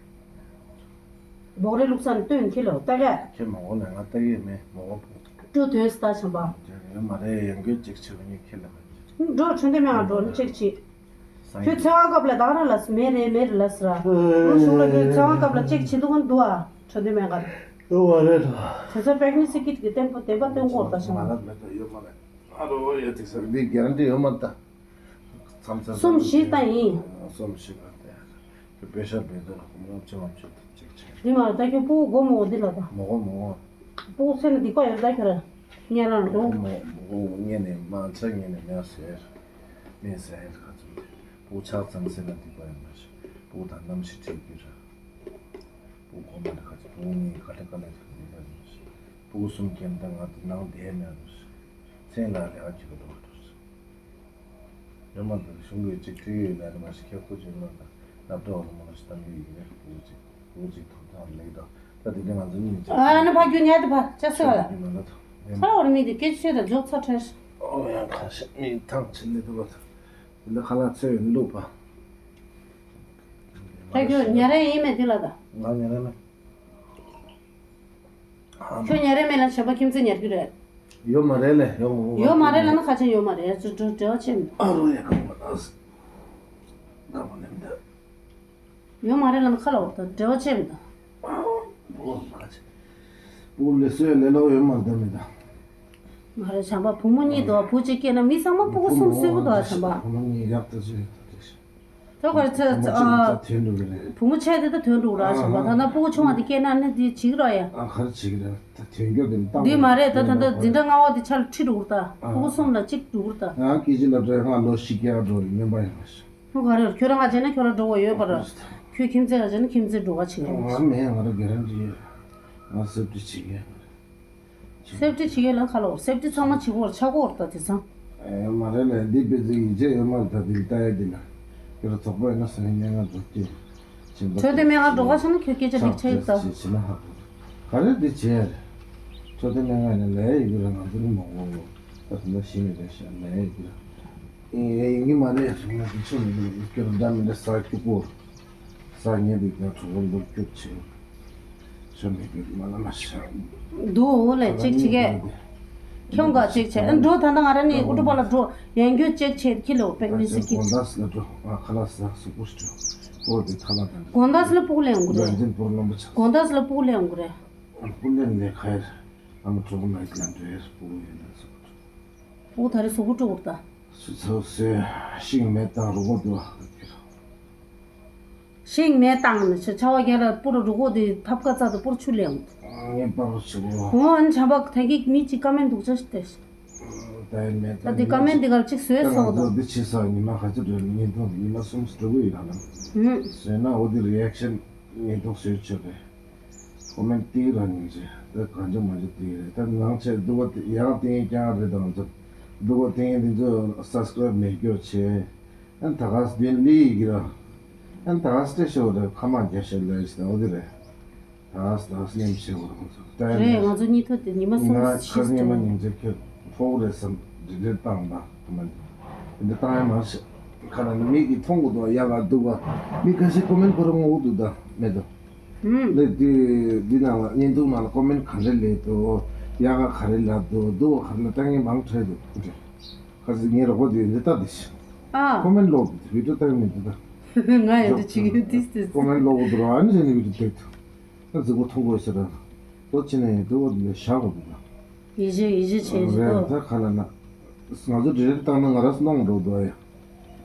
འབོག་རེ་བླུགས་ས་ནས་སྟོན་ཁྱེད་ལ་ལྟ་གས། ཁྱེད་མ་འོ་ལ་ང་ལྟ་གི་མེད་མ་འོ་བུ། སྤྲོ་དོན་སི་ད་བྱམས་པ། ཡོད་མ་རེད་ཡང་གོས་ཅིག་ཆེ་བ་ཉིད་ཁྱེད་ལ་མ་ཁྱེད། འགྲོ་ཁྲོན་ཏེ་མེ་ང་འགྲོ་ནི་ཅིག་ཅིག་ཁྱོད་ཚེ་དབང་སྐབས་ལ་བདག་ར་ལ་སི་མེ་རེད་མེ་རེད་ལ་སི་ར། ལོ་གཞུང་ལ་ཁྱོད་ཚེ་དབང་སྐབས་ལ་ཅིག་བྱེད་དུ་ཀུན་འདུག་ཨ་ཁྲོན་ཏེ་མེ་ང་། ཡོད་མ་རེད་ད། དེ་ཚོ་པེག་ནི་སི་ཀིད་ཀྱི་བརྟན་པོ་བདེན་པ་སྟོན་གོ་ད་བྱམས་པ། ང་ལ་མེད་ད་ཡོད་མ་རེད། ཨ་རོ་ཡོད་དེ་སར་འདི་གེ་རན་ཊི་ཡོད་མ་རེད་ད། མཚམས་མཚམས་གསུམ་བཞི་ལྟ་ཡིན། གསུམ་བཞི་ལྟ་ཡིན། པེ་ཤ་བེ་དོ་ལ་ཁོང་རང་ཆེ་བ་ཆེ་ཐུབ་ཅིག་ཆེ། འདི་མ་ལྟ་ཁྱོད་སྤུ་གུ་མོ་འདི་ལ་ད། མོ་གོ་མོ་གོ། སྤུ་གུ་ཚེ་ན་འདི་ཀ་ཡོད་ད་ཁྱོད་ར། ཉེ་རང་འགྲོ། མོ་མོ་གོ་ངེ་ནས་མ་ཚ་ངེ་ནས་མེ་ཟེར། མེ་ཟེར་ཁ་ཚུམ། སྤུ་གུ་ཆགས་ཙང་ཟེར་ན་འདི་ཀ་ཡོད་མ་ཤེས། སྤུ་གུ་དང་གནམ་གཤིས་ཁྲིད་རྒྱུ་ར། སྤུ་གུ་གོ་མ་ནི་ཁ་ཚུམ་སྤུ་གུ་ངེ་ཁ་ལེ་ཁ་ལེ་ཁ་ལེ་ཁ་ལེ། སྤུ་གུ་གསུམ་སྐྱེས་ད་ང་འདི་ནང་བསྡད་མེད་རུ། མཚན་ལ་ལས་ཀ་བྱེད་ཀྱི་འགྲོ་བ་འགྲོ། ཡོད་མ་འདུག་གཞུང་གི་ཅིག་ཁྲིད་ཡོད་ལ་རེ་མ་ཞིག་ཁྱེད་ཁོ་ཅིག་མ་འདུག་སློབ་གྲྭ་བ་ལ་མ་ལ་ཞིག་གཏམ་ཡོད་ཡིན་ནས་བུ་ཅིག་བུ་ཅིག་ཐུག་ཐང་ལེགས་དང་ད་དེ་འདྲ་ང་ཚོ་གཉིས་ཅིག་ཨ་ནི་ཕ་རྒྱུ་ཉལ་དུ་ཕ་ཅག་སེ་བ་ལ་ཡིན་མ་ལ་ཐོ་ཡིན་ཁ་ལ་བར་མི་དེ་སྐད་ཆ་ཤོད་དང་འཇོག་ཚ་ཁྲལ། ཨོ་ཡང་ཁ་ཤས་མི་ཐང་ཆེ་ལེ་དུ་བ་ཐང་དེ་འདྲ་ཁ་ལག་ཚོས་ཡོད་འདུག་པ། ཕ་རྒྱུ་ཉལ་རེ་ཡིན་མེད་དེ་ལ་ད། ང་ཉལ་རེ་མེད། ཁྱོད་ཉལ་རེ་མེད་ལ་བྱམས་པ་ཁྱིམ་མཚེས་ཉལ་རྒྱུ་རེད། ཡོད་མ་རེད་ལེ་ཡོད་མ་ཡོད་མ་རེད་ལ་ན་ཁ་ཆེ་ཡོད་མ་རེད་ཚུར་འགྲོ་འབྲེལ་བ་ཆེ་མི་འདུག་ཨ་རོ་ཡ་གང་པ་ན་སི་གང་པ་ནེམ་ད། ཡོད་མ་རེད་ལ་ན་ཁ་ལ་འོར་ད་འབྲེལ་བ་ཆེ་མི་འདུག་ཨོ་ཁ་ཆེ་པུ་ལེ་སོའི་ལེ་ལོ་ཡོད་མ་རེད་ད་མི་ད། མ་རེད་བྱམས་པ་བུ་མོ་གཉིས་འདུག་བུ་གཅིག་སྐྱེས་ན་མི་ཚང་མ་སྤུ་གུ་གསུམ་གསོན་གི་འདུག་བྱམས་པ། བུ་མོ་གཉིས་ཡག་ཏུ་བྱོས་ད་དེ། ད་ག་ཚོད་ཨ། བུ་མོ་ཆེ་དེ་ད་ཐོན་འགྲོ་ར་ཞེས་པ་ད་ན་སྤུ་གུ་ཆུང་བ་དེ་སྐྱེས་ན་ནི་དེ་བྱིག་ར་ཡ། ཨ་ག་རེ་བྱིག་ར་ད་ཐོན་རྒྱུ་དེ་ནི་བཏང་འདི་མ་རེད་ད་ད་ད་འཛིན་གྲྭ་ལྔ་བ་དེ་ཆ་ལ་ཁྲི་འགྲོ་ར་ད་སྤུ་གུ་གསུམ་ལ་གཅིག་འགྲོ་ར་ད། ང་སྐད་ཆ་ལ་འགྲོ་ཡ་ང་ལོ་བཞི་བརྒྱ་འགྲོ་ཡི་སྨན་པ་ཡིན་པ་ཞིག་ཁོ་ག་རེ་ཁྱོད་རང་ག་བྱས་ན་ཁྱོད་རང་འགྲོ་བ་ཡོད་པ་ར། ཁྱོད་ཁྱིམ་མཚེས་ག་བྱས་ན་ཁྱིམ་མཚེས་འགྲོ་ག་བྱེད་ཀྱི་རེད། ང་མེད་ང་ར་ག་རེ་འདྲི་ཡོད་ང་སེབ་ཏི་བྱེད་མཁན། སེབ་ཏི་བྱེད་ཡས་ལ་ཁ་ལོ་སེབ་ཏི་ཚང་མ་བྱེད་དགོས་ཆག་གོ་ད་དེ་ཚང་། ཨེ་མ་རེད་ལས་འདི་དཔེ་ཚིག་ཡིན་ཆད་ཡོད་མ་རེད་ད་དེ་ལྟ་ཡ་འདི་ལ་ཁྱོད་ར་ཚོགས་པ་ཡིན་ན་སེམས་སྙན་ངག་འགྲོ་སྐྱེ། ཆོས་དད་མན་ངག་འགྲོ་ག་ཤ་ན་ཁྱོད་སྐད་ཆ་ལེགས་ཆ་ཡོད་ད། བྱེད་ན་ཧ་གོ་ག་རེ་འདི་བྱེད་ཡ་རེད། ཆོས་དད་མན་ངག་ཡིན་ན་ལས་ཡི་གུ་ར་ང་ཚོ་ནི་མ་གོ་གོ་ད་དེ་འདྲ་ཤེས་ནི་རེད་ཤ་ལས་ཡི་གུ་ར། ཨེ་ཡིན་གི་མ་རེད་སོང་ན་དེ་ཆོས་མི་འདུག་ཁྱོད་ར་འདྲ་མི་འདྲ་ས་སྐྱུག་གོ་ས་ངན་དེ་ཀྱང་གྲོགས་པོ་ལོ་སྐྱོབ་ཆེ། ཆོ་མེད་པའི་མ་ལ་མ་ཤ། འདུག་ལས་ཅིག་ཅིག་གས། ཁྱོད་ག་ཅིག་བྱས་ཨ་འགྲོ་ད་ལྟ་ང་ར་ནི་ཨུ་ཏུ་པ་ལ་འགྲོ་ཡན་རྒྱུ་ཅིག་བྱས་ཁྱི་ལོ་པེག་ནི་སི་ཀི། དགོན་བདག་སི་ལ་འགྲོ་ང་ཁ་ལག་ཟ་སུ་པུ་སི་འགྲོ་ཨོ་དེ་ཐ་ལ་དང་། དགོན་བདག་སི་ལ་སྤུ་གུ་ལེན་དགོས་རེད། རྒྱན་པོར་རློན་པ་ཆགས། དགོན་བདག་སི་ལ་སྤུ་གུ་ལེན་དགོས་རེད། སྤུ་ལེན་ནས་ཁ་ཡར་ཨ་མ་གྲོགས་མ་ཡིག་ལ་འགྲོ་ཡར་སྤུ་གུ་ཡོད་ན་སུ་པུ་འགྲོ། སྤུ་གུ་ད་རེ་སུ་པུ་འགྲོ་གོ་ད། སུ་ཚོ་སེ་ཤིང་མེ་བཏང་རུ་གོ་འདུག་ཨ། ཤིང་མེ་བཏང་ནས་ཆ་བ་རྒྱ་ལ་སྤུ་རུ་རུ་གོ་དེ་ཕབ་ཀ་ཙ་དུ་སྤུ་རུ་ཆུ་ལེན། ངས་པ་རུ་ཆུ་གོ། འོ་ཨན་བྱམས་པ་ཐད་ཀྱི་མི་གཅིག་ཀ་མེན་འདུག་ཅེས་ཏེ། ད་ཡིན་མེད་ད་དེ་ཀ་མེན་དེ་གར་གཅིག་བཟོས་སོང་ད། དེ་ཆི་ས་ཉི་མ་ཁ་ཅིག་རེད་ཉིན་ཐོ་ཉི་མ་གསུམ་སྤྲོ་གི་ཡོད་ན། ཧུམ། བཟོས་ན་འོ་དེ་རི་ཨེག་ཤན་ཉིན་ཐོ་བཟོས་ཆོག་རེད། ཀོ་མེན་ཊི་རང་ཉིན་བྱས། ད་གང་ཅི་མ་ཅི་དེ་རེད། ད་ནང་ཆེ་སྡུག་པ་དེ་ཡང་བསྟན་རྐྱང་རེད་དང་ཚོ། སྡུག་པ་བསྟན་དེ་ཚོ་སབ་སི་ཀ་རེབ་མེད་སྐྱོ་ཆེ། ཨན་ད་ག་སི་དེ་ལི་ཡི་གི་ར། ཨན་ད་ག་སི་ཏེ་ཤོ་རེད་ཁ་མ་རྒྱ་ཤ་ལས་ཤི་ད་འོ་དེ་རེད། ད་ག་སི་ད་ག་སི་ཉམས་ཆེ་བ་རང་ཚོ་ད་ཡ་རེད། ང་ཚོ་གཉིས་ཐོག་དེ་ཉི་མ་གསུམ་ཡིན་ན་ཁ་སི་ཉི་མ་ཉིན་ཆེ་ཁྱོད་ཕོག་རེད་བསམ་འདི་འདྲ་བཏང་ད་ཁ་མ་འདི་བཏང་ཡ་མ་ཤི། ཁ་ན་ནི་མིག་གིས་མཐོང་གི་འདུག་ཡ་ག་སྡུག་པ། མི་ཁ་ཤས་ཀོ་མེན་ཁོ་རང་ངོ་འདུག་ད་མེད་དོ། ཧུམ། ལས་དེ་འདི་ནང་ལ་བརྙན་ཐུང་ནང་ལ་ཀོ་མེན་ག་རེ་ལས་འདུག་ཡ་ག་ག་རེ་ལབ་འདུག་སྡུག་པ་ག་རེ་ལབ་ལྟ་མཁན་མང་དྲགས་འདུག་ཁ་ཟིག་ངའི་རོགས་པ་དེ་འདི་ལྟ་དེ་ཤི། ཨ། ཀོ་མེན་ལོག་དེ་བི་ཌིའོ་ལྟ་གི་མེད་འདུག་ད། ང་ཡང་འདི་ཆི་གི་ཏིས་ཏིས། ཀོ་མེན་ལོག་འདུག་ར་ཨ་ནི་ཟེར་ནི་བི་ཌིའོ་ལྟ་འདུག་ད་གཟིགས་པོ་མཐོང་དགོས་ཟེར་ར། ལོ་ཕྱི་ནས་ཡིན་འདུག་འོ་དེ་ལས་བཞག་དགོས་འདུག་ད། ཡིད་ཆེས་ཡིད་ཆེས་བྱས་ཟིན་རེད་ཏོ། ད་ག་ལ་ན། ང་ཚོ་ཌི་རེག་བཏང་ན་ང་རང་སྣང་འགྲོ་འདུག་ཨ་ཡ།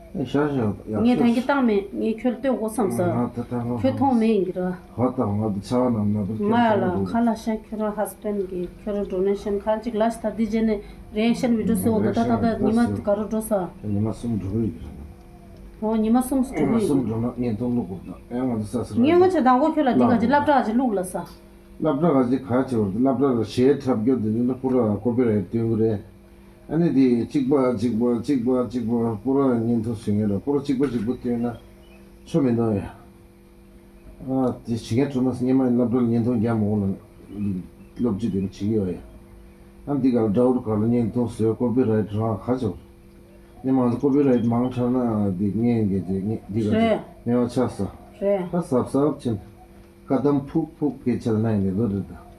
ཨེ་ཤ་ཤ་ཡ་ངས་ཤ་ཐང་གི་ཤ། བཏང་མེད་ངས་ཁྱོད་ལྟོས་དགོས་བསམ་ས། ང་ད་ད་ང་ཁྱོད་མཐོང་མེད་ཡིན་གྱི་ར། ཧ་ད་ང་དུ་ཆ་བ་ནམ་ན་དུ་ང་ཡ་ལ་ཁྱོད་ཁ་ལ་ཤ་ཁྱོད་རང་ཧ་སི་པན་གི་ཁྱོད་རང་ཌོ་ནེ་ཤན་ཁ་ཅིག་ལ་ཤ་ད་འདི་རྗེས་ནས་རི་ཨེག་ཤན་བི་ཌིའོ་སོ་འོ་ད་ད་ད་ཉི་མ་ག་རུ་འགྲོ་ས། ཉི་མ་གསུམ་འགྲོ་གི་ཡོད་གི་ར། ཨོ་ཉི་མ་གསུམ་སུ་གྲོལ་གི་ཡོད། གསུམ་གྲོལ་ན་བརྙན་ཐུང་བླུག་དགོས་ན་ཨེ་ང་ཚོ་ས་ས་ངས་ངོ་ཆ་དང་པོ་ཁྱོད་ལ་འདི་ག་ཅི་སློབ་གྲྭ་ག་ཅི་བླུག་ལ་ས། སློབ་གྲྭ་ག་ཅི་ག་ཅི་བར་དུ་སློབ་གྲྭ་ལ་གཞས་འཁྲབ་རྒྱུ་འདི་ནི་ན་པུ་ར་ཀོ་པི་རའེ་ཊི་བཏོན་གི་རེད། ཨ་ནི་དེ་གཅིག་པ་གཅིག་པ་གཅིག་པ་གཅིག་པ་པུ་ར་བརྙན་ཐུང་བཟོ་མཁན་ར་པུ་ར་གཅིག་པ་གཅིག་པ་བཏོན་ན་ཆོ་མི་འདུག་ཡ། ཨ་དེ་བྱེད་མཁན་གྲོ་མ་སྙེ་མ་སློབ་གྲྭ་ལ་བརྙན་ཐུང་རྒྱག་མ་འོང་ལ་སློབ་སྤྱི་དེ་ནི་བྱེད་ཀྱི་ཡོད་ཡ། ཨ་འདི་ག་ལ་དྲ་བོར་ག་ལ་བརྙན་ཐུང་བཟོས་ཀོ་པི་རའེ་ཊི་རང་ག་ཅོ། སྙེ་མ་ང་ཚོ་ཀོ་པི་རའེ་ཊི་མང་དྲགས་ན་འདི་ངན་གི་དེ་ངན་འདི་ག་རེད། ངན་པ་ཆགས་ས། རེད། ད་གཟབ་གཟབ་ཕྱིན། བཀའ་གདམས་ཕུག་ཕུག་གི་ཆེད་ལ་གནང་ཡིན་ནི་ལོ་རེད་ད།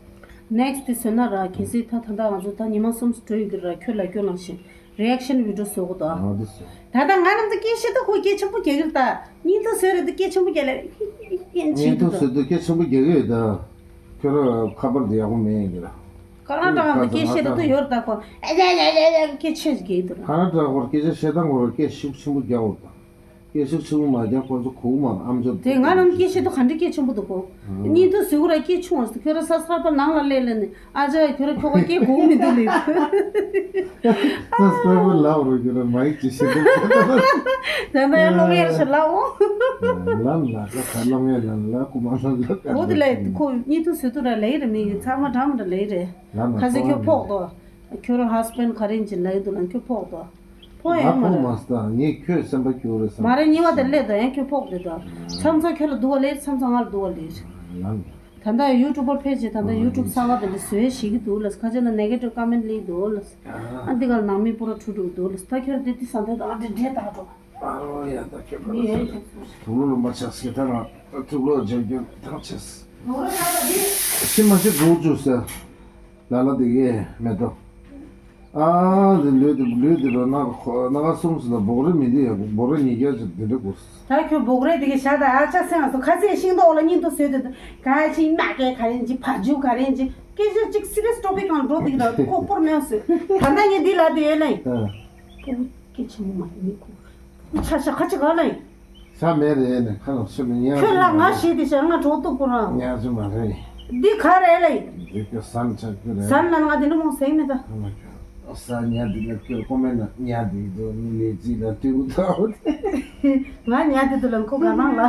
ནེག་སི་ཊི་དེ་བཟོས་ན་ར་གལ་སྲིད་ད་ད་ལྟ་ང་ཚོ་ད་ཉི་མ་གསུམ་སུ་འགྲོ་ཡི་གི་ར་ཁྱོད་ལ་སྐྱོན་ལངས་ཤིང་རི་ཨེག་ཤན་བི་ཌི་ཡོ་བཟོ་གི་འདུག་ཨ། ཨ་འདི་བཟོས། ད་ལྟ་ང་རང་ཚོ་སྐད་ཆ་ད་ཁོ་སྐད་ཆེན་པོ་རྒྱག་གི་རེད་ད། བརྙན་ཐུང་བཟོས་རེད་ད་སྐད་ཆེན་པོ་རྒྱག་ལེ་ཧི་ཧི་ཧི་ཧི་བརྙན་ཐུང་བཟོས་དུས་སྐད་ཆེན་པོ་རྒྱག་གི་ཡོད་ད། ཁྱོད་ར་ཁ་པར་དེ་ཡག་པོ་མེད་ཡིན་གི་ར། ཁ་རང་ཏང་ང་ཚོ་སྐད་བཤད་ད་ད་ཡོད་རེད་ད་ཁོ་ཨ་ཡ་ཡ་ཡ་ཡ་སྐད་ཆེ་རྒྱག་གི་འདུག་ར། ཁ་རང་ཏང་ཁོར་སྐད་ཆ་བཤད་སྟངས་ཁོར་སྐད་ཤུགས་ཆེན་པོ་རྒྱག་འོ་ད། སྐད་ཤུགས་ཆེན་པོ་མ་རྒྱག་ཁོ་ཚོ་གུག་མ་ཨམ་ཅོག་དེ་ང་རང་སྐད་བཤད་དུས་ག་འདྲ་སྐད་ཆེན་པོ་འདུག་གོ། ཨ། བརྙན་ཐུང་བཟོས་གུ་ར་སྐད་ཆུང་བ་ཟེར་ཁྱོད་ར་ས་ས་པ་ནང་ལ་སླེབས་ལ་ནི་ཨ་ཅག་ཁྱོད་ར་ཁྱོ་ག་སྐད་གུག་མི་འདུག་ལེ། ས་ས་པ་ལའོ་རོ་ཁྱོད་ར་མ་ཡིག་ཅི་བཤད་འདུག་ད་ལྟ་ཡང་སློབ་ཡར་ཞིག་ལའོ། ལམ་ལ་ས་ས་སློབ་ཡར་ལམ་ལ་ཀུ་མ་ལམ་ལ་ཀ་འོ་དེ་ལ་ཁོ་བརྙན་ཐུང་བཟོས་དུས་ར་ལེ་རེ་མི་ཚང་མ་འདྲ་མི་འདྲ་ལེ་རེ། ལམ་ལ་ཁ་ཚེ་ཁྱོད་ཕོག་དོ། ཁྱོད་རང་ཧ་སི་བྷེན་ཌི་ག་རེ་ཡིན་ཅི་ལབ་ཀྱི་འདུག་ལ་ཁྱོད་ཕོག་དོ། ཕོག་ཡོད་མ་རེད། ཕོག་མ་སྟངས་ངས་ཁྱོད་སེམས་པ་སྐྱོ་རེད་བསམ། མ་རེད་གཉིས་པ་དེ་སླེབས་དང་ཡང་ཁྱོད་ཕོག་དེ་དང་། མཚམས་མཚམས་ཁྱོད་ལ་སྡུག་པ་ལས་མཚམས་མཚམས་ང་ལ་སྡུག་པ་ལས། ལམ། ད་ལྟ་ཡུ་ཊུབ་པར་ཕེ་ཇི་ད་ལྟ་ཡུ་ཊུབ་གསར་པ་དེ་འདྲ་བཟོས་ཤེས་ཀྱི་འདུག་ལ་ཁ་ཆེ་ན་ནེ་གེ་ཊིབ་ཀོ་མེན་ཊི་སླེབས་འདུག་ལ། ཨ་འདི་ག་ལ་ནང་མི་པུ་ར་ཁྲུ་ཁྲུ་འདུག་ལ་ད་ཁྱོད་དེ་དེ་ས་མཐའ་དང་ཨ་འདྲེ་འདྲེ་དག་འགྲོ། ཨ་རོ་ཡ་ད་ཁྱོད་པ་ལ་ཐུག་ལོ་ལོ་མ་ཆགས་སེ་ད་རང་ཐུག་ལོ་ལྗོན་སྐྱོན་ཐང་ཆེས། ཤི་མ་ཤི་དགོས་བཅུག་ཟེར། ལ་ལ་དེ་གས་མེ་ཏོག་ཨ་དེ་ལུས་དེ་ལུས་དེ་རོ་ན་ཁོ་ན་ག་སུམ་སུ་ལ་སྦོག་རེ་མི་འདི་ཡ་སྦོག་རེ་ཉིས་བརྒྱ་ཅིག་དེ་འདྲ་དགོས། ད་ཁྱོད་སྦོག་རེ་དེ་གས་བཞག་ད་ཨ་ཅག་སེང་ང་སོ་ཁ་ཚེ་ཤིང་ཏོག་ལ་གཉིད་དུ་ཟོས་དེ་ག་ཅིག་མ་གས་ག་རེ་ཅིག་བ་ཇུ་ག་རེ་ཅིག་སྐད་ཆ་ཅིག་སི་རི་ཡས་ཊོ་པིག་གང་འགྲོ་དེ་གས་ད་ཁོ་པོར་མེད་སོ་ད་ད་ངས་འདི་ལ་དེ་ཡོད་ལ་ཡིན། ཨ། སྐད་ཆེན་མོ་མ་ཡིན་ཁོ། ཆ་ཤ་ཁ་ཅིག་ག་ལ་ཡིན། ས་མེད་རེད་ནས་ཁ་ལ་ཤི་མི་ཉལ་ཁྱོད་ལ་ང་ཞེས་དེ་བྱ་ང་གྲོགས་ཏོ་པོ་རང་། ཉལ་རྒྱུ་མ་རེད། འདི་ག་རེད་ལ་ཡིན། འདི་ཁྱོད་སན་ཆགས་རྒྱུ་རེད། སན་ལ་ང་དེ་འདྲ་མོ་ཟེར་མེད་ད། ཨ་མ་ཁྱོད་ས་ཉལ་འདི་ལ་ཁྱོད་ཀོ་མེན་ན་ཉལ་འདི་འདུག་མི་ལས་རྩིས་ལ་ལྟོས་གུ་ཐོག་ང་ཉལ་འདི་འདུག་ལ་ཁོ་ག་ནང་ལ།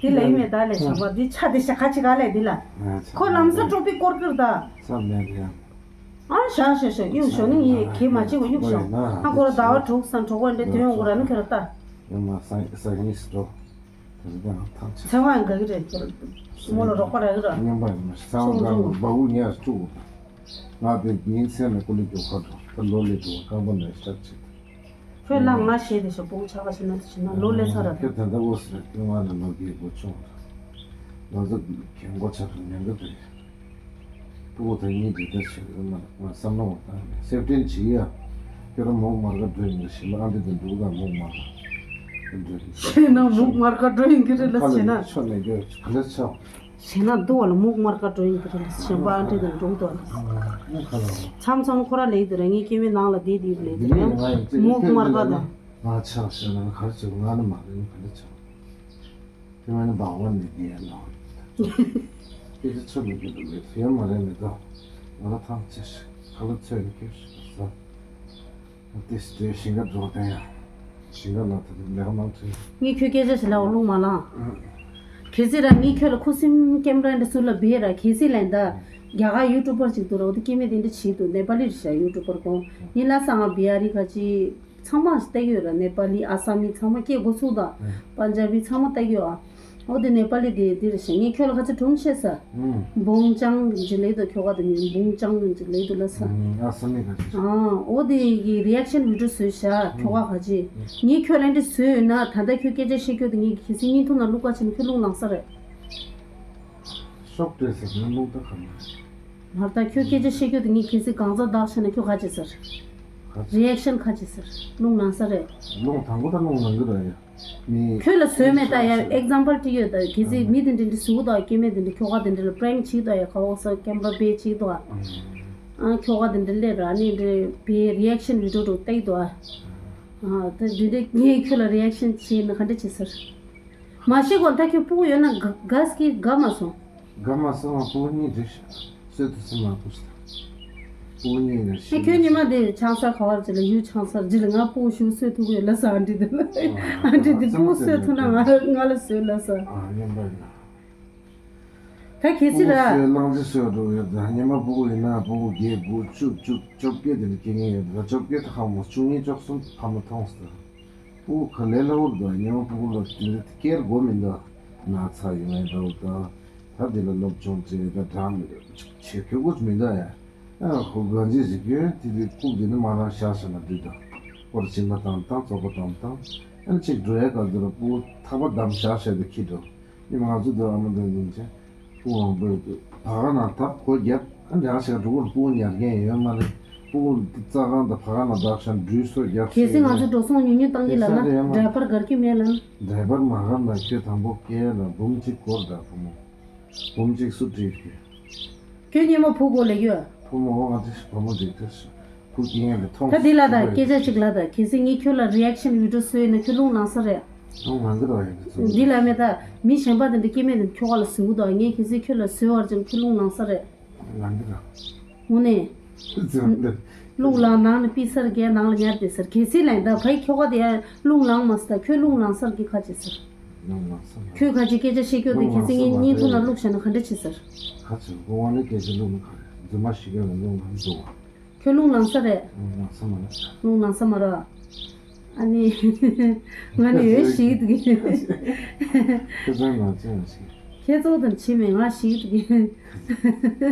འདི་ལ་ཡིན་མེད་ད་ལས་བྱ་བ་འདི་ཆ་དེ་ཤ་ཁ་ཅིག་ག་ལས་འདི་ལ། ཁོ་ལམ་སང་ཊོ་པིག་སྐོར་ཀིར་ད། ས་མེད་རེད། ཨ་ཤ་ཤ་ཤ་གཡུག་ཤོག་ནི་ངས་གད་མ་བྱེད་གོ་གཡུག་ཤོག་ཨ་ཁོ་ར་ཟླ་བ་དྲུག་སང་གྲོགས་པོ་འདྲ་དོན་ཡོང་གོ་ར་ནི་ཁྱོད་ར་ལྟ། ཡང་མ་ས་ས་གཉིས་སུ་འགྲོ། དེ་ཚོ་ཀྱང་ཐང་ཆད། ཚེ་དབང་དགའ་གི་རེད་ཁྱོད་ར། མོ་ལ་རོགས་པ་རག་གི་ར། སྙོམས་པ་ཡིན་ན་ཚེ་དབང་དགའ་གི་སྦ་བུ་ཉལ་བཅུག་གོ། ང་དེ་ཉིན་མཚན་ནས་ཀུ་ལི་རྒྱུག་ཁ་འགྲོ་ད་ལོ་ལེ་འགྲོ་རྐང་པ་ནས་སྐྲག་ཆེ། ཁྱོད་ལ་ང་ཞེས་དེ་ཤོག་སྤུ་གུ་ཆགས་པ་ཞིག་ན་དེ་ཞིག་ན་ལོ་ལེ་ཚ་ར། ཁྱོད་ད་ལྟ་འོ་ཟེར་ཁྱོད་ང་ལ་ལོ་རྒས་སྒོ་ཆུང་ར། ང་ཚོ་གན་མགོ་ཆགས་པའི་ཉན་གི་འདུག་སྤུ་གུ་དང་གཉིས་འདི་ལྟར་བྱེད་དགོས་ན་ང་བསམ་བློ་བཏང་ནས་སེབ་ཏིན་བྱེད་ཡ། ཁྱོད་རང་མུག་དམར་ཁ་འགྲོ་ཡིན་གི་ཞིག་ལ་ཨ་འདི་འདི་འདུག་དང་མུག་དམར་ཁ་འགྲོ་ཡིན་ཞེ་ན་མུག་དམར་ཁ་འགྲོ་ཡིན་གི་རེད་ལ་ཁ་ཞེ་ན། ལ་ཆོ་ནས་རྒྱོ་ག་ལ་ཆོ། ཞེ་ན་འདུག་བ་ལ་མུག་དམར་ཁ་འགྲོ་ཡིན་གི་རེད་ལ་ཞེན་པ་ཨ་འདྲེ་དང་འགྲོ་གི་འདུག་བ་ལ། ཁ་ལ། མཚམས་མཚམས་ཁོ་ར་ལེགས་འདུག་ར་ངའི་སྐྱེ་བའི་ནང་ལ་བསྡད་དེ་ཡོད་ལེགས་འདུག་ར་མུག་དམར་ཁ་དང་། ང་ཆགས་ཞེ་ན་ག་རེ་བྱེད་དགོས་ང་ནི་མ་རེད་ག་འདྲ་ཆགས། དེ་མིན་ན་འབག་བ་ནི་དེ་ཡན་ལག་སྐད་ཆ་ཚོད་མི་སྐྱོན་དུ་མེད་ཡོད་མ་རེད་མེད་དོ། ང་ལ་ཐང་ཆད་ཤི་ཁ་ལ་ཚོད་མི་སྐྱོན་ཤི་ཟ། དེ་སྟོད་ཞིང་ཁ་འགྲོ་བསྟན་ཡ། ཞིང་ཁ་ལ་དེ་ལས་ཀ་མང་ཆེ། ངས་ཁྱོད་སྐད་ཆ་ཞིག་ལབ་འོ་རླུང་མ་ལངས། གལ་སྲིད་ར་ངས་ཁྱོད་ལ་ཁུ་སིམ་ཀེམ་ར་འདྲ་སུ་ལ་བེ་ར་གལ་སྲིད་ལན་ད། རྒྱ་གར་ཡུ་ཊུབ་པར་ཅིག་འདུག་ར་འོ་དེ་སྐྱེ་དམན་དེ་འདྲ་བྱེད་འདུག་ནེ་པ་ལི་རེད་ཤག་ཡུ་ཊུབ་པར་ཁོང་ངས་ལ་ས་ང་བི་ཧ་རི་ཁ་ཅིག་ཚང་མ་ལྟ་གི་ཡོད་ར་ནེ་པ་ལི་ཨ་ས་མི་ཚང་མ་སྐད་འགོ་ཚུགས་དང་། པན་ཇ་བི་ཚང་མ་ལྟ་གི་ཡོད་ཨ། འོ་དེ་ནེ་པ་ལི་དེ་དེ་རེད་ཤག་ངས་ཁྱོད་ལ་ཁ་ཚ་དྲུང་བཤད་ས། བུང་ཅང་ཅིག་ལེགས་དོ་ཁྱོ་ག་དེ་མིན་བུང་ཅང་ཅིག་ལེགས་དོ་ལ་ས། ཨ་ས་མི་ག་ཅིག་ཨ་འོ་དེ་གི་རི་ཨེག་ཤན་བི་ཌི་ཡོ་བཟོས་ཤག་ཁྱོ་ག་ག་ཅིག་ངས་ཁྱོད་ལ་འདྲི་བཟོས་ཡོད་ན་ད་ལྟ་ཁྱོད་སྐད་ཆ་བཤད་རྒྱུ་དེ་ངས་གལ་སྲིད་བརྙན་ཐུང་ནང་བླུག་ག་ཕྱིན་ན་ཁྱོད་རླུང་ལངས་ས་རེད། ཤོག་དྲེས་ཟེར་ན་རླུང་ད་ག་མ་རེད། མར་ད་ཁྱོད་སྐད་ཆ་བཤད་རྒྱུ་དེ་ངས་གལ་སྲིད་གང་ཟག་བདག་བྱས་ན་ཁྱོད་ག་ཅི་ཟེར། ག་ཅི། རི་ཨེག་ཤན་ག་ཅི་ཟེར། རླུང་ན་ས་རེད། རླུང་དང་པོ་ད་རླུང་ན་གི་ར་ཡ། མི། ཁྱོད་ལ་བཟོས་མེད་ད་ཡ་ཨེག་ཛམ་པལ་ཅིག་ཡོད་ད་གལ་སྲིད་མི་དེ་འདྲ་འདྲ་ཟུག་ད་སྐྱེ་དམན་དེ་འདྲ་ཁྱོ་ག་དེ་འདྲ་ལ་པྲེང་བྱེད་ད་ཡ་ག་འོ་ས་ཀེམ་ར་བེ་བྱེད་ད། ཨ་ཁྱོ་ག་དེ་འདྲ་སླེབས་ར་ནི་འདྲ་བེ་རི་ཨེག་ཤན་བི་ཌི་ཡོ་འགྲོ་བལྟས་ད། ཨ་ད་འདི་འདྲ་ངས་ཁྱོད་ལ་རི་ཨེག་ཤན་བྱས་ན་ག་འདྲ་བྱེད་ཟེར། མ་ཤེས་གོ་ད་ཁྱོད་སྤུ་གུ་ཡོད་ན་དགའ་དགའ་སྐྱིད་དགའ་མ་སོང་། དགའ་མ་སོང་བ་སྤུ་གུ་གཉིས་འགྲིག་ཤག་གསོད་དུ་སེམས་མ་ཁུར་ཤག་སྤུ་གུ་གཉིས་ནས་ཤི། ཁྱོད་ཉི་མ་དེ་ཆང་ས་ག་བར་ཅི་ལ་ཡུལ་ཆང་སར་ཅི་ལ་ང་སྤུ་གུ་ཞུ་གསོད་ཐུབ་ཡོད་ལ་ས་ཨ་འདྲི་དེ་ལ། ཨ་འདྲི་དེ་སྤུ་གུ་གསོད་ཐུབ་ན་ང་ང་ལ་གསོད་ལ་ས། ཨ་ཡིན་པ་ཡིན། ད་གལ་སྲིད་ལ། སྤུ་གུ་གསོད་གླང་རྗེས་གསོད་འགྲོ་ཡོད་ད། ཉི་མ་སྤུ་གུ་ཡིན་ན་སྤུ་གུ་བརྒྱད་དགུ་བཅུ་བཅུ་བཅོ་བརྒྱད་དེ་ལ་སྐྱེ་ངེས་ཡོད་ད། བཅོ་བརྒྱད་ད་ཧ་མོ་བཅུ་གཉིས་བཅུ་གསུམ་ཕ་མ་མཐོང་སོང་ད། སྤུ་གུ་ག་ལེ་ལ་འུར་ད། ཉི་མ་སྤུ་གུ་ལ་དེ་འདྲ་སྐྱེར་དགོས་མི་འདུག་ན་ཚ་ཡོང་ཡ་འདྲ་བོ་ད། ད་དེ་ལ་སློབ་སྦྱོང་བྱེད་ད་འདྲ་མི་འདུག་ཆེ་ཁྱོད་དགོས་མི་འདུག་ཡ། ཨ་ཁོ་གང་ཅི་ཞིག་ཡོད་དེ་དེ་ཁུག་དེ་ནི་མ་རང་ཤ་ཤ་ན་དུས་དང་སྐོར་སྦྱིན་པ་བཏང་བཏང་བཙོག་པ་བཏང་བཏང་། ཨ་ནི་གཅིག་འགྲོ་ཡ་ག་དུ་ར་སྤུ་གུ་ཐག་པ་བསྡམས་ཤ་ཤ་དེ་ཁྱི་འགྲོ། ཉི་མ་ང་ཚོ་དུ་ཨ་མ་དོན་ཡིན་ཅེ། སྤུ་གུ་མང་པོ་ཡོད་དུ་བ་ག་ན་ཐབ་ཁོ་རྒྱབ། ཨ་འདྲ་ཞིག་འགྲོ་གོ་སྤུ་གུ་ཉར་མཁན་ཡོད་མ་རེད། སྤུ་གུ་རྩ་ཁང་དང་བ་ག་ན་བདག་ཤ་འགྲུལ་སོ་རྒྱབ་གལ་སྲིད་ང་ཚོ་འགྲོ་སོང་ཉུང་ཉུང་བཏང་གི་ལ་ན་འདྲ་པར་གར་གི་མེད་ལ་ན། འདྲ་པར་མ་གར་ན་ཁྱོད་དང་པོ་སྐྱེལ་ན་འབུམ་གཅིག་སྐོར་འདྲ་བུ་མོ། འབུམ་གཅིག་སུ་བྲིས་ཀྱི། ཁྱོད་སྙེ་མ་ཕུ་གོ་ལེ་ཡོད། ཕུ་མོ་ང་ཚོ་བུ་མོ་འདི་ཁ་ཕུ་སྐྱེ་ཡན་ལ་མཐོང་། ད་འདི་ལ་ད་སྐད་ཆ་གཅིག་ལ་ད་གལ་སྲིད་ངས་ཁྱོད་ལ་རི་ཨེག་ཤན་བི་ཌི་ཡོ་བཟོས་ཡིན་ན་ཁྱོད་རླུང་ལངས་ས་རེད། རླུང་ལངས་གི་རེད་ཡིན་ཚོ། འདི་ལ་མེད་ད་མི་གཞན་པ་དེ་འདྲ་སྐྱེ་མེད་དེ་ཁྱོད་ག་ལ་བཟོས་འདུག་ངས་གལ་སྲིད་ཁྱོད་ལ་བཟོས་བར་ཅན་ཁྱོད་རླུང་ལངས་ས་རེད། ལངས་གི་རེད། དངོས་གནས། རླུང་ལངས་ནང་ནས་པི་སར་རྒྱལ་ནང་ལ་ཉར་བསྡད་ཟེར་གལ་སྲིད་ལན་ད་ཕའི་ཁྱོ་ག་དེ་རླུང་ལངས་མ་ཟེར་ད་ཁྱོད་རླུང་ལངས་སར་གི་ཁ་ཅི་ཟེར། རླུང་ལངས་སར་ལ། ཁྱོད་ཁ་ཅི་སྐད་ཆ་བཤད་ཀྱོག་དེ་གལ་སྲིད་ངས་བརྙན་ཐུང་ནང་བླུགས་བྱས་ན་ག་འདྲ་བྱེད་ཟེར། ཁ་ཅི་དགོངས་པ་ནས་སྐད་ཆ་བླུགས་ན་ག་རེ་རྫུན་མ་ཞིག་ཡོད་ན་རླུང་ལངས་འདུག་ཁྱོད་རླུང་ལངས་ས་རེད། རླུང་ལངས་ས་མ་རེད། རླུང་ལངས་ས་མ་རེད། ཨ་ནི། ང་ནི་འོས་ཤིག་འདུག་ཁྱེད་ཚོ་ང་ཚོ་ཡང་ཤིག་ཁྱེད་ཚོ་དང་བྱེད་མེད་ང་ཤིག་འདུག་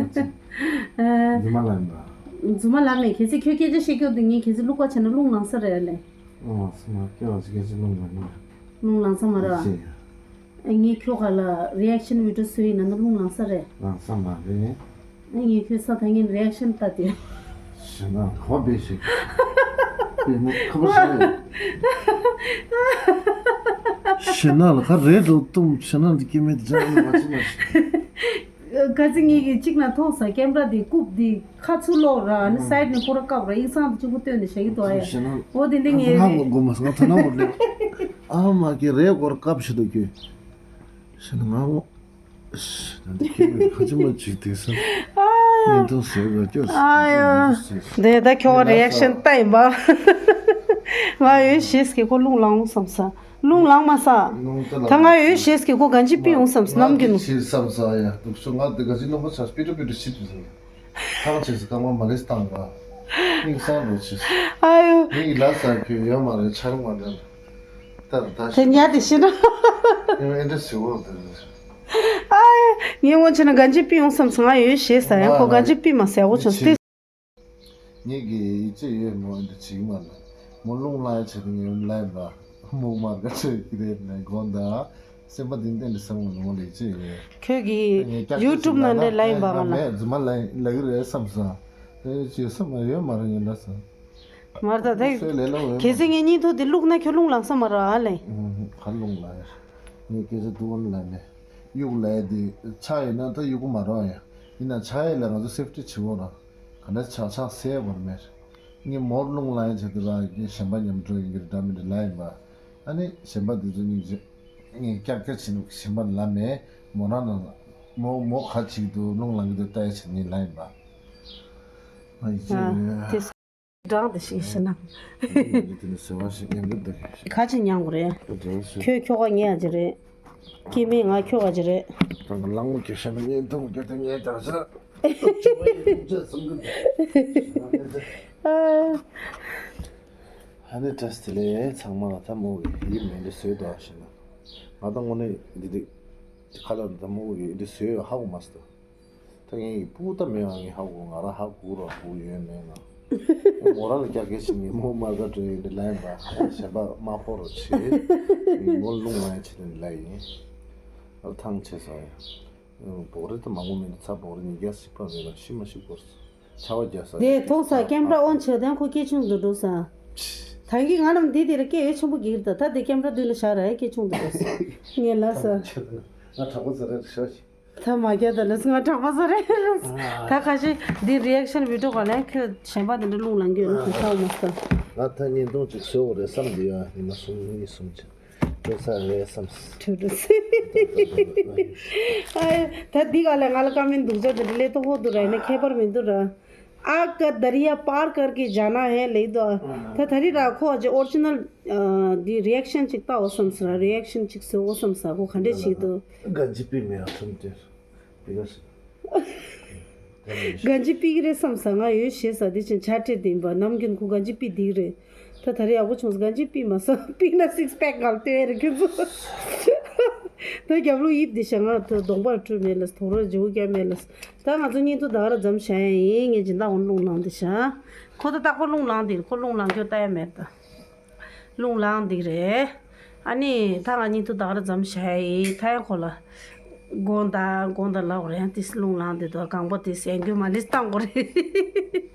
རྫུན་མ་ལབ་ཡིན་པ། རྫུན་མ་ལབ་མེད་གལ་སྲིད་ཁྱོད་སྐད་ཆ་བཤད་རྒྱུ་འདི་ངས་གལ་སྲིད་བླུག་པ་བྱས་ན་རླུང་ལངས་ས་རེད་ལེ། རླུང་ལངས་ས་མ་སྐྱེ་བ་ཞིག་གལ་སྲིད་རླུང་ལངས་ཡིན་པ། རླུང་ལངས་ས་མ་རེད། ཡིན་ཅེ་ཡ། ངས་ཁྱོད་ག་ལ་རི་ཨེག་ཤན་བི་ཌི་ཡོ་བཟོས་ཡིན་ན་ནི་རླུང་ལངས་ས་རེད། ལངས་ས་མ་རེད། ངས་ཁྱོད་ས་ཐང་ངན་རི་ཨེག་ཤན་ལྟ་དེ། ཞེ་ན་ག་བ་བེ་ཞིག་བེ་མོ་ཁ་བ་ཞིག་ཞེ་ན་ལ་ཁ་རེད་འགྲོ་གཏུམ་ཞེ་ན་འདི་སྐྱེ་མེད་འཇང་མ་ཅི་མ་ཞིག་ག་ཚི་ངེད་ཀྱི་གཅིག་ན་མཐོང་ས་ཀེམ་ར་དེ་རྐུབ་དེ་ཁ་ཚུར་ལོག་ར་ནི་སའིད་ནས་ཁོ་ར་བཀབ་ར་ཡིག་ཚང་དེ་གཅིག་པུ་བཏོན་ནས་བཞག་གི་འདུག་ཨ་ཡ། ཞེ་ན་འོ་དེ་འདི་ང་ངེད་ང་གོ་མ་སོང་ང་ཐ་ན་འོ་ལེ་ཨ་མ་ཀི་རེད་གོ་ར་བཀབ་ཞིག་འདུག་ཁྱོད། ཞེ་ན་ང་ངོ་། ཨ་ནི་ཁྱེད་ཀྱིས་ཁ་ཆེ་མ་ཅིག་དེ་ས་ཡ། ཉིན་ཐོ་ཟེར་ག་སྐྱོ་ས་ཨ་ཡ། དེ་ད་ཁྱོད་རི་ཨེག་ཤན་ལྟ་ཡིན་པ། ང་ཡོད་ཞེས་ཀྱི་ཁོ་རླུང་ལངས་འོང་བསམ་ས། རླུང་ལངས་མ་ས། ད་ང་ཡོད་ཞེས་ཀྱི་ཁོ་གན་ཅི་པི་འོང་བསམ་ས་ནམ་རྒྱུན་ནོ། ཆེ་བསམ་ས་ཡ་འདུག་སོ་ང་དེ་ག་ཅི་ནོ་པ་ཆ་སྤི་ཏྲ་སྤི་ཏྲ་ཤི་དུ་ཟིན། ཐང་ཆེ་སི་རྐང་པ་མ་ལེ་སི་བཏང་བ། སྙིང་སང་རོ་ཆེ་སི། ཨ་ཡོ། ངའི་ལ་ས་ཁྱོད་ཡོད་མ་རེད་ཆ་རུང་བ་འདྲ། ད་ད་དེ་ཉལ་དེ་ཤི་ན། ཡང་ཨེ་འདྲ་ཟེར་བོ་དེ། ཨ་ཡོ། ངས་ངོ་ཆེ་ན་ག་ཅི་པི་ཡོང་བསམ་སོང་ང་ཡོད་ཞེས་ས་ཡང་ཁོ་ག་ཅི་པི་མ་ཟེར་བོ་ཆོ་སྟེ། ངས་ཀྱི་ཡིད་ཆེས་ཡོད་མོ་ཨེ་འདྲ་བྱེད་ཀྱི་མ་རེད། མོ་རླུང་ལངས་ཡ་ཆེ་དུ་ངས་ལ་ཡིན་པ། མོ་མར་ག་ཆོད་ཀྱི་རེད་ནས་དགོངས་དག་སེམས་པ་གཏིང་གཏིང་ནས་བསམ་བློ་ནོར་ལེགས་ཅི་ཡོད། ཁྱོད་ཀྱིས་ཡུ་ཊུབ་ནང་ནས་ལ་ཡིན་པ་ང་ལ། མེད་རྫུན་མ་ལ་ལ་གི་རེད་བསམ་སོང་། དེ་ཅི་བསམ་ཡོད་མ་རེད་ངས་ལ་སོང་། མར་ད་དེ། སོས་ལས་ལ་འོས་མ། གལ་སྲིད་ངས་སྙིང་ཐོ་དེ་བླུགས་ན་ཁྱོད་རླུང་ལངས་ས་མ་རེད་ཨ་ལེ། ཧུམ་ཧུམ་ག་རླུང་ལངས་ཡ། ངས་སྐད་ཆ་འདུག་ཨ་ནི་ལ་མེད། གཡུག་ལ་ཡ་དེ་ཆག་ཡོད་ན་ད་གཡུག་གི་མ་རེད་ཡ། ཡིན་ན་ཆག་ཡ་ལ་ང་ཚོ་སེབ་ཊི་བྱེད་འོ་ར། ག་འདྲ་ཆག་ཆག་སེ་བར་མེད། ངས་མོར་རླུང་ལངས་ཡ་བྱེད་དུ་ར་ངས་གཞན་པ་མཉམ་འགྲོ་ཡིན་གྱི་རེད་འདྲ་མི་འདྲ་ལ་ཡིན་པ། ཨ་ནི་གཞན་པ་དེ་ཚོ་སྙིང་རྗེ། ངས་ཀྱག་ཀྱག་བྱེད་ནུ་གཞན་པ་ལ་མེད་མོ་རང་ནང་མོ་མོ་ཁ་ཅིག་ཏུ་རླུང་ལངས་ཀྱི་འདུག་ལྟ་ཡ་བྱེད་ནི་ལ་ཡིན་པ། ཨ་ཡི་ཅེ། ཨ་དེ་སྒྲང་དེ་ཞིག་ཤི་ན། དེ་ནི་ཟེར་བ་ཞིག་ཡང་འདུག་ད། ཁ་ཅིག་ཉང་གི་རེད། དེ་འདྲ་ཞིག་ཁྱོད་ཁྱོ་ག་ངས་ཨ་ཅི་རེད། སྐྱེ་མེད་ང་ཁྱོ་ག་ཅི་རེད། ད་ང་གླང་མོ་ཁྱོད་ཤ་ན་ངས་འཐུང་གི་དེ་ངས་དག་ཆ། ཅི་མ་ཡིན་ཅི་སུང་གི་འདུག་ཨ་ནི་བཀྲ་ཤིས་བདེ་ལེགས་ཚང་མ་ལ། ད་མོ་གི་ཡིད་མེད་འདི་བཟོས་དོ་ཞེ་ན། ང་ད་དངོས་གནས་འདི་འདི་ཁ་ལ་ད་མོ་གི་འདི་བཟོས་ཧ་གོ་མ་སོང་། ད་ངས་ཡི་སྤུ་ད་མེད་ཨང་ངས་ཧ་གོ་ང་རང་ཧ་གོ་ར་གོ་ཡོད་མེད་ན། མོ་རང་ལ་རྒྱག་གེ་ཞིག་ངས་མོ་མ་ག་འགྲོ་ཡིན་འདི་ལན་པ་གཞན་པ་མ་ཕོ་རོ་ཆེ། མོ་རླུང་ལ་ཡ་ཆེ་ནི་ལ་ཡིན། ཨ་ཐང་ཆེ་སོང་ཡ། བོག་རེ་ད་མང་པོ་མེད་ཚ་བོག་རེ་ཉིས་བརྒྱ་སྲིད་པ་མེད་ལ་ཤི་མ་ཤི་གོ་ར། ཆར་པ་རྒྱག་ས་དེ་མཐོང་ས་ཀེམ་ར་ཨོན་བྱས་དོན་ཁོ་སྐད་ཆུང་དུ་འགྲོ་ས། ད་གིན་ང་རང་འདི་དེ་ར་སྐད་ཡོད་ཆེན་པོ་གིར་ད་ད་དེ་ཀེམ་ར་མདུན་ལ་བཞག་ར་སྐད་ཆུང་དུ་འགྲོ་ས། ངས་ལ་ས། ང་དྲག་པོ་ཟ་རེད་ཤོག་ཤིག་ད་མ་རྒྱ་ད་ལ་ང་དྲག་པོ་ཟ་རེད། ད་ཁ་ཤས་འདི་རི་ཨེག་ཤན་བི་ཌི་ཡོ་ག་ལན་ཁྱོད་གཞན་པ་དེ་འདྲ་རླུང་ལངས་རྒྱུ་ཡོད་ན་ཁྱོད་ཚ་བ་མ་ས། ང་ད་བརྙན་ཐུང་ཅིག་བཟོ་དགོས་རེད་བསམ་འདི་ཡ་ཉི་མ་གསུམ་གཉིས་གསུམ་ཅིག་དྲོད་ཚ་རེད་བསམ། དྲོད་དྲོད་ཚ། ཨ་ད་འདི་ག་ལ་ང་ལ་ཀ་མེན་སྡུག་ཅག་དེ་འདྲ་ལས་ཏོ་ཧོ་དུ་ར་ཡིན་ན་ཁྱད་པར་མི་འདུག་ར། आग का दरिया पार करके जाना है ले दो। ད་ད་རེས་ར་ཁོ་ཨ་ཅེ་ཨོ་རི་ཇི་ནལ་འདི་རི་ཨེག་ཤན་ཅིག་ལྟ་འོ་བསམ་ས་ར། རི་ཨེག་ཤན་ཅིག་བཟོ་འོ་བསམ་ས། ཁོ་ག་འདྲས་ཅིག་འདུག་ག་ཅི་པི་མེད་ཨ་ཐུམ་ཏེ་པི་ག་སི། ག་ཅི་པི་གི་རེད་བསམ་ས། ང་ཡོད་ཤེས་ས་དེ་ཅན་ཆ་ཁྲེ་དེ་ཡིན་པ་ནམ་རྒྱུན་ཁོ་ག་ཅི་པི་དེ་གི་རེད། ད་ད་རེས་ཡག་པོ་བྱུང་སོང་། ག་ཅི་པི་མ་སོང་པི་ན་སིག་པེག་གང་ལྟོས་རེད་ཁྱོད་ཚོ། ད་རྒྱབ་ལོགས་དབྱིབས་འདི་ཤ་ང་ད་གདོང་པར་བཀྲུས་མེད་ལ་དོག་རོ་བརྗེ་བོ་བརྒྱབ་མེད་ལ། ད་ང་ཚོ་བརྙན་ཐུང་ད་ག་ར་མཚམས་བཞག་ཡ་ཡིན། ངས་སྦྱིན་བདག་ཁོང་རླུང་ལངས་འདི་ཤ། ཁོ་ད་རྟག་པར་རླུང་ལངས་འདི་རེད། ཁོ་རླུང་ལངས་རྒྱུ་ལྟ་ཡ་མེད་ད། རླུང་ལངས་འདི་རེད། ཨ་ནི་ད་ང་བརྙན་ཐུང་ད་ག་ར་མཚམས་བཞག་ཡ་ཡིན། ད་ཡ་ཁོ་ལ་དགོངས་དག་དགོངས་དག་ལབ་དགོས་རེད། ཡང་ཏིས་རླུང་ལངས་འདི་འདུག་གང་པོ་ཏིས་ཡང་རྒྱུ་མ་ལིས་བཏང་དགོས་རེད།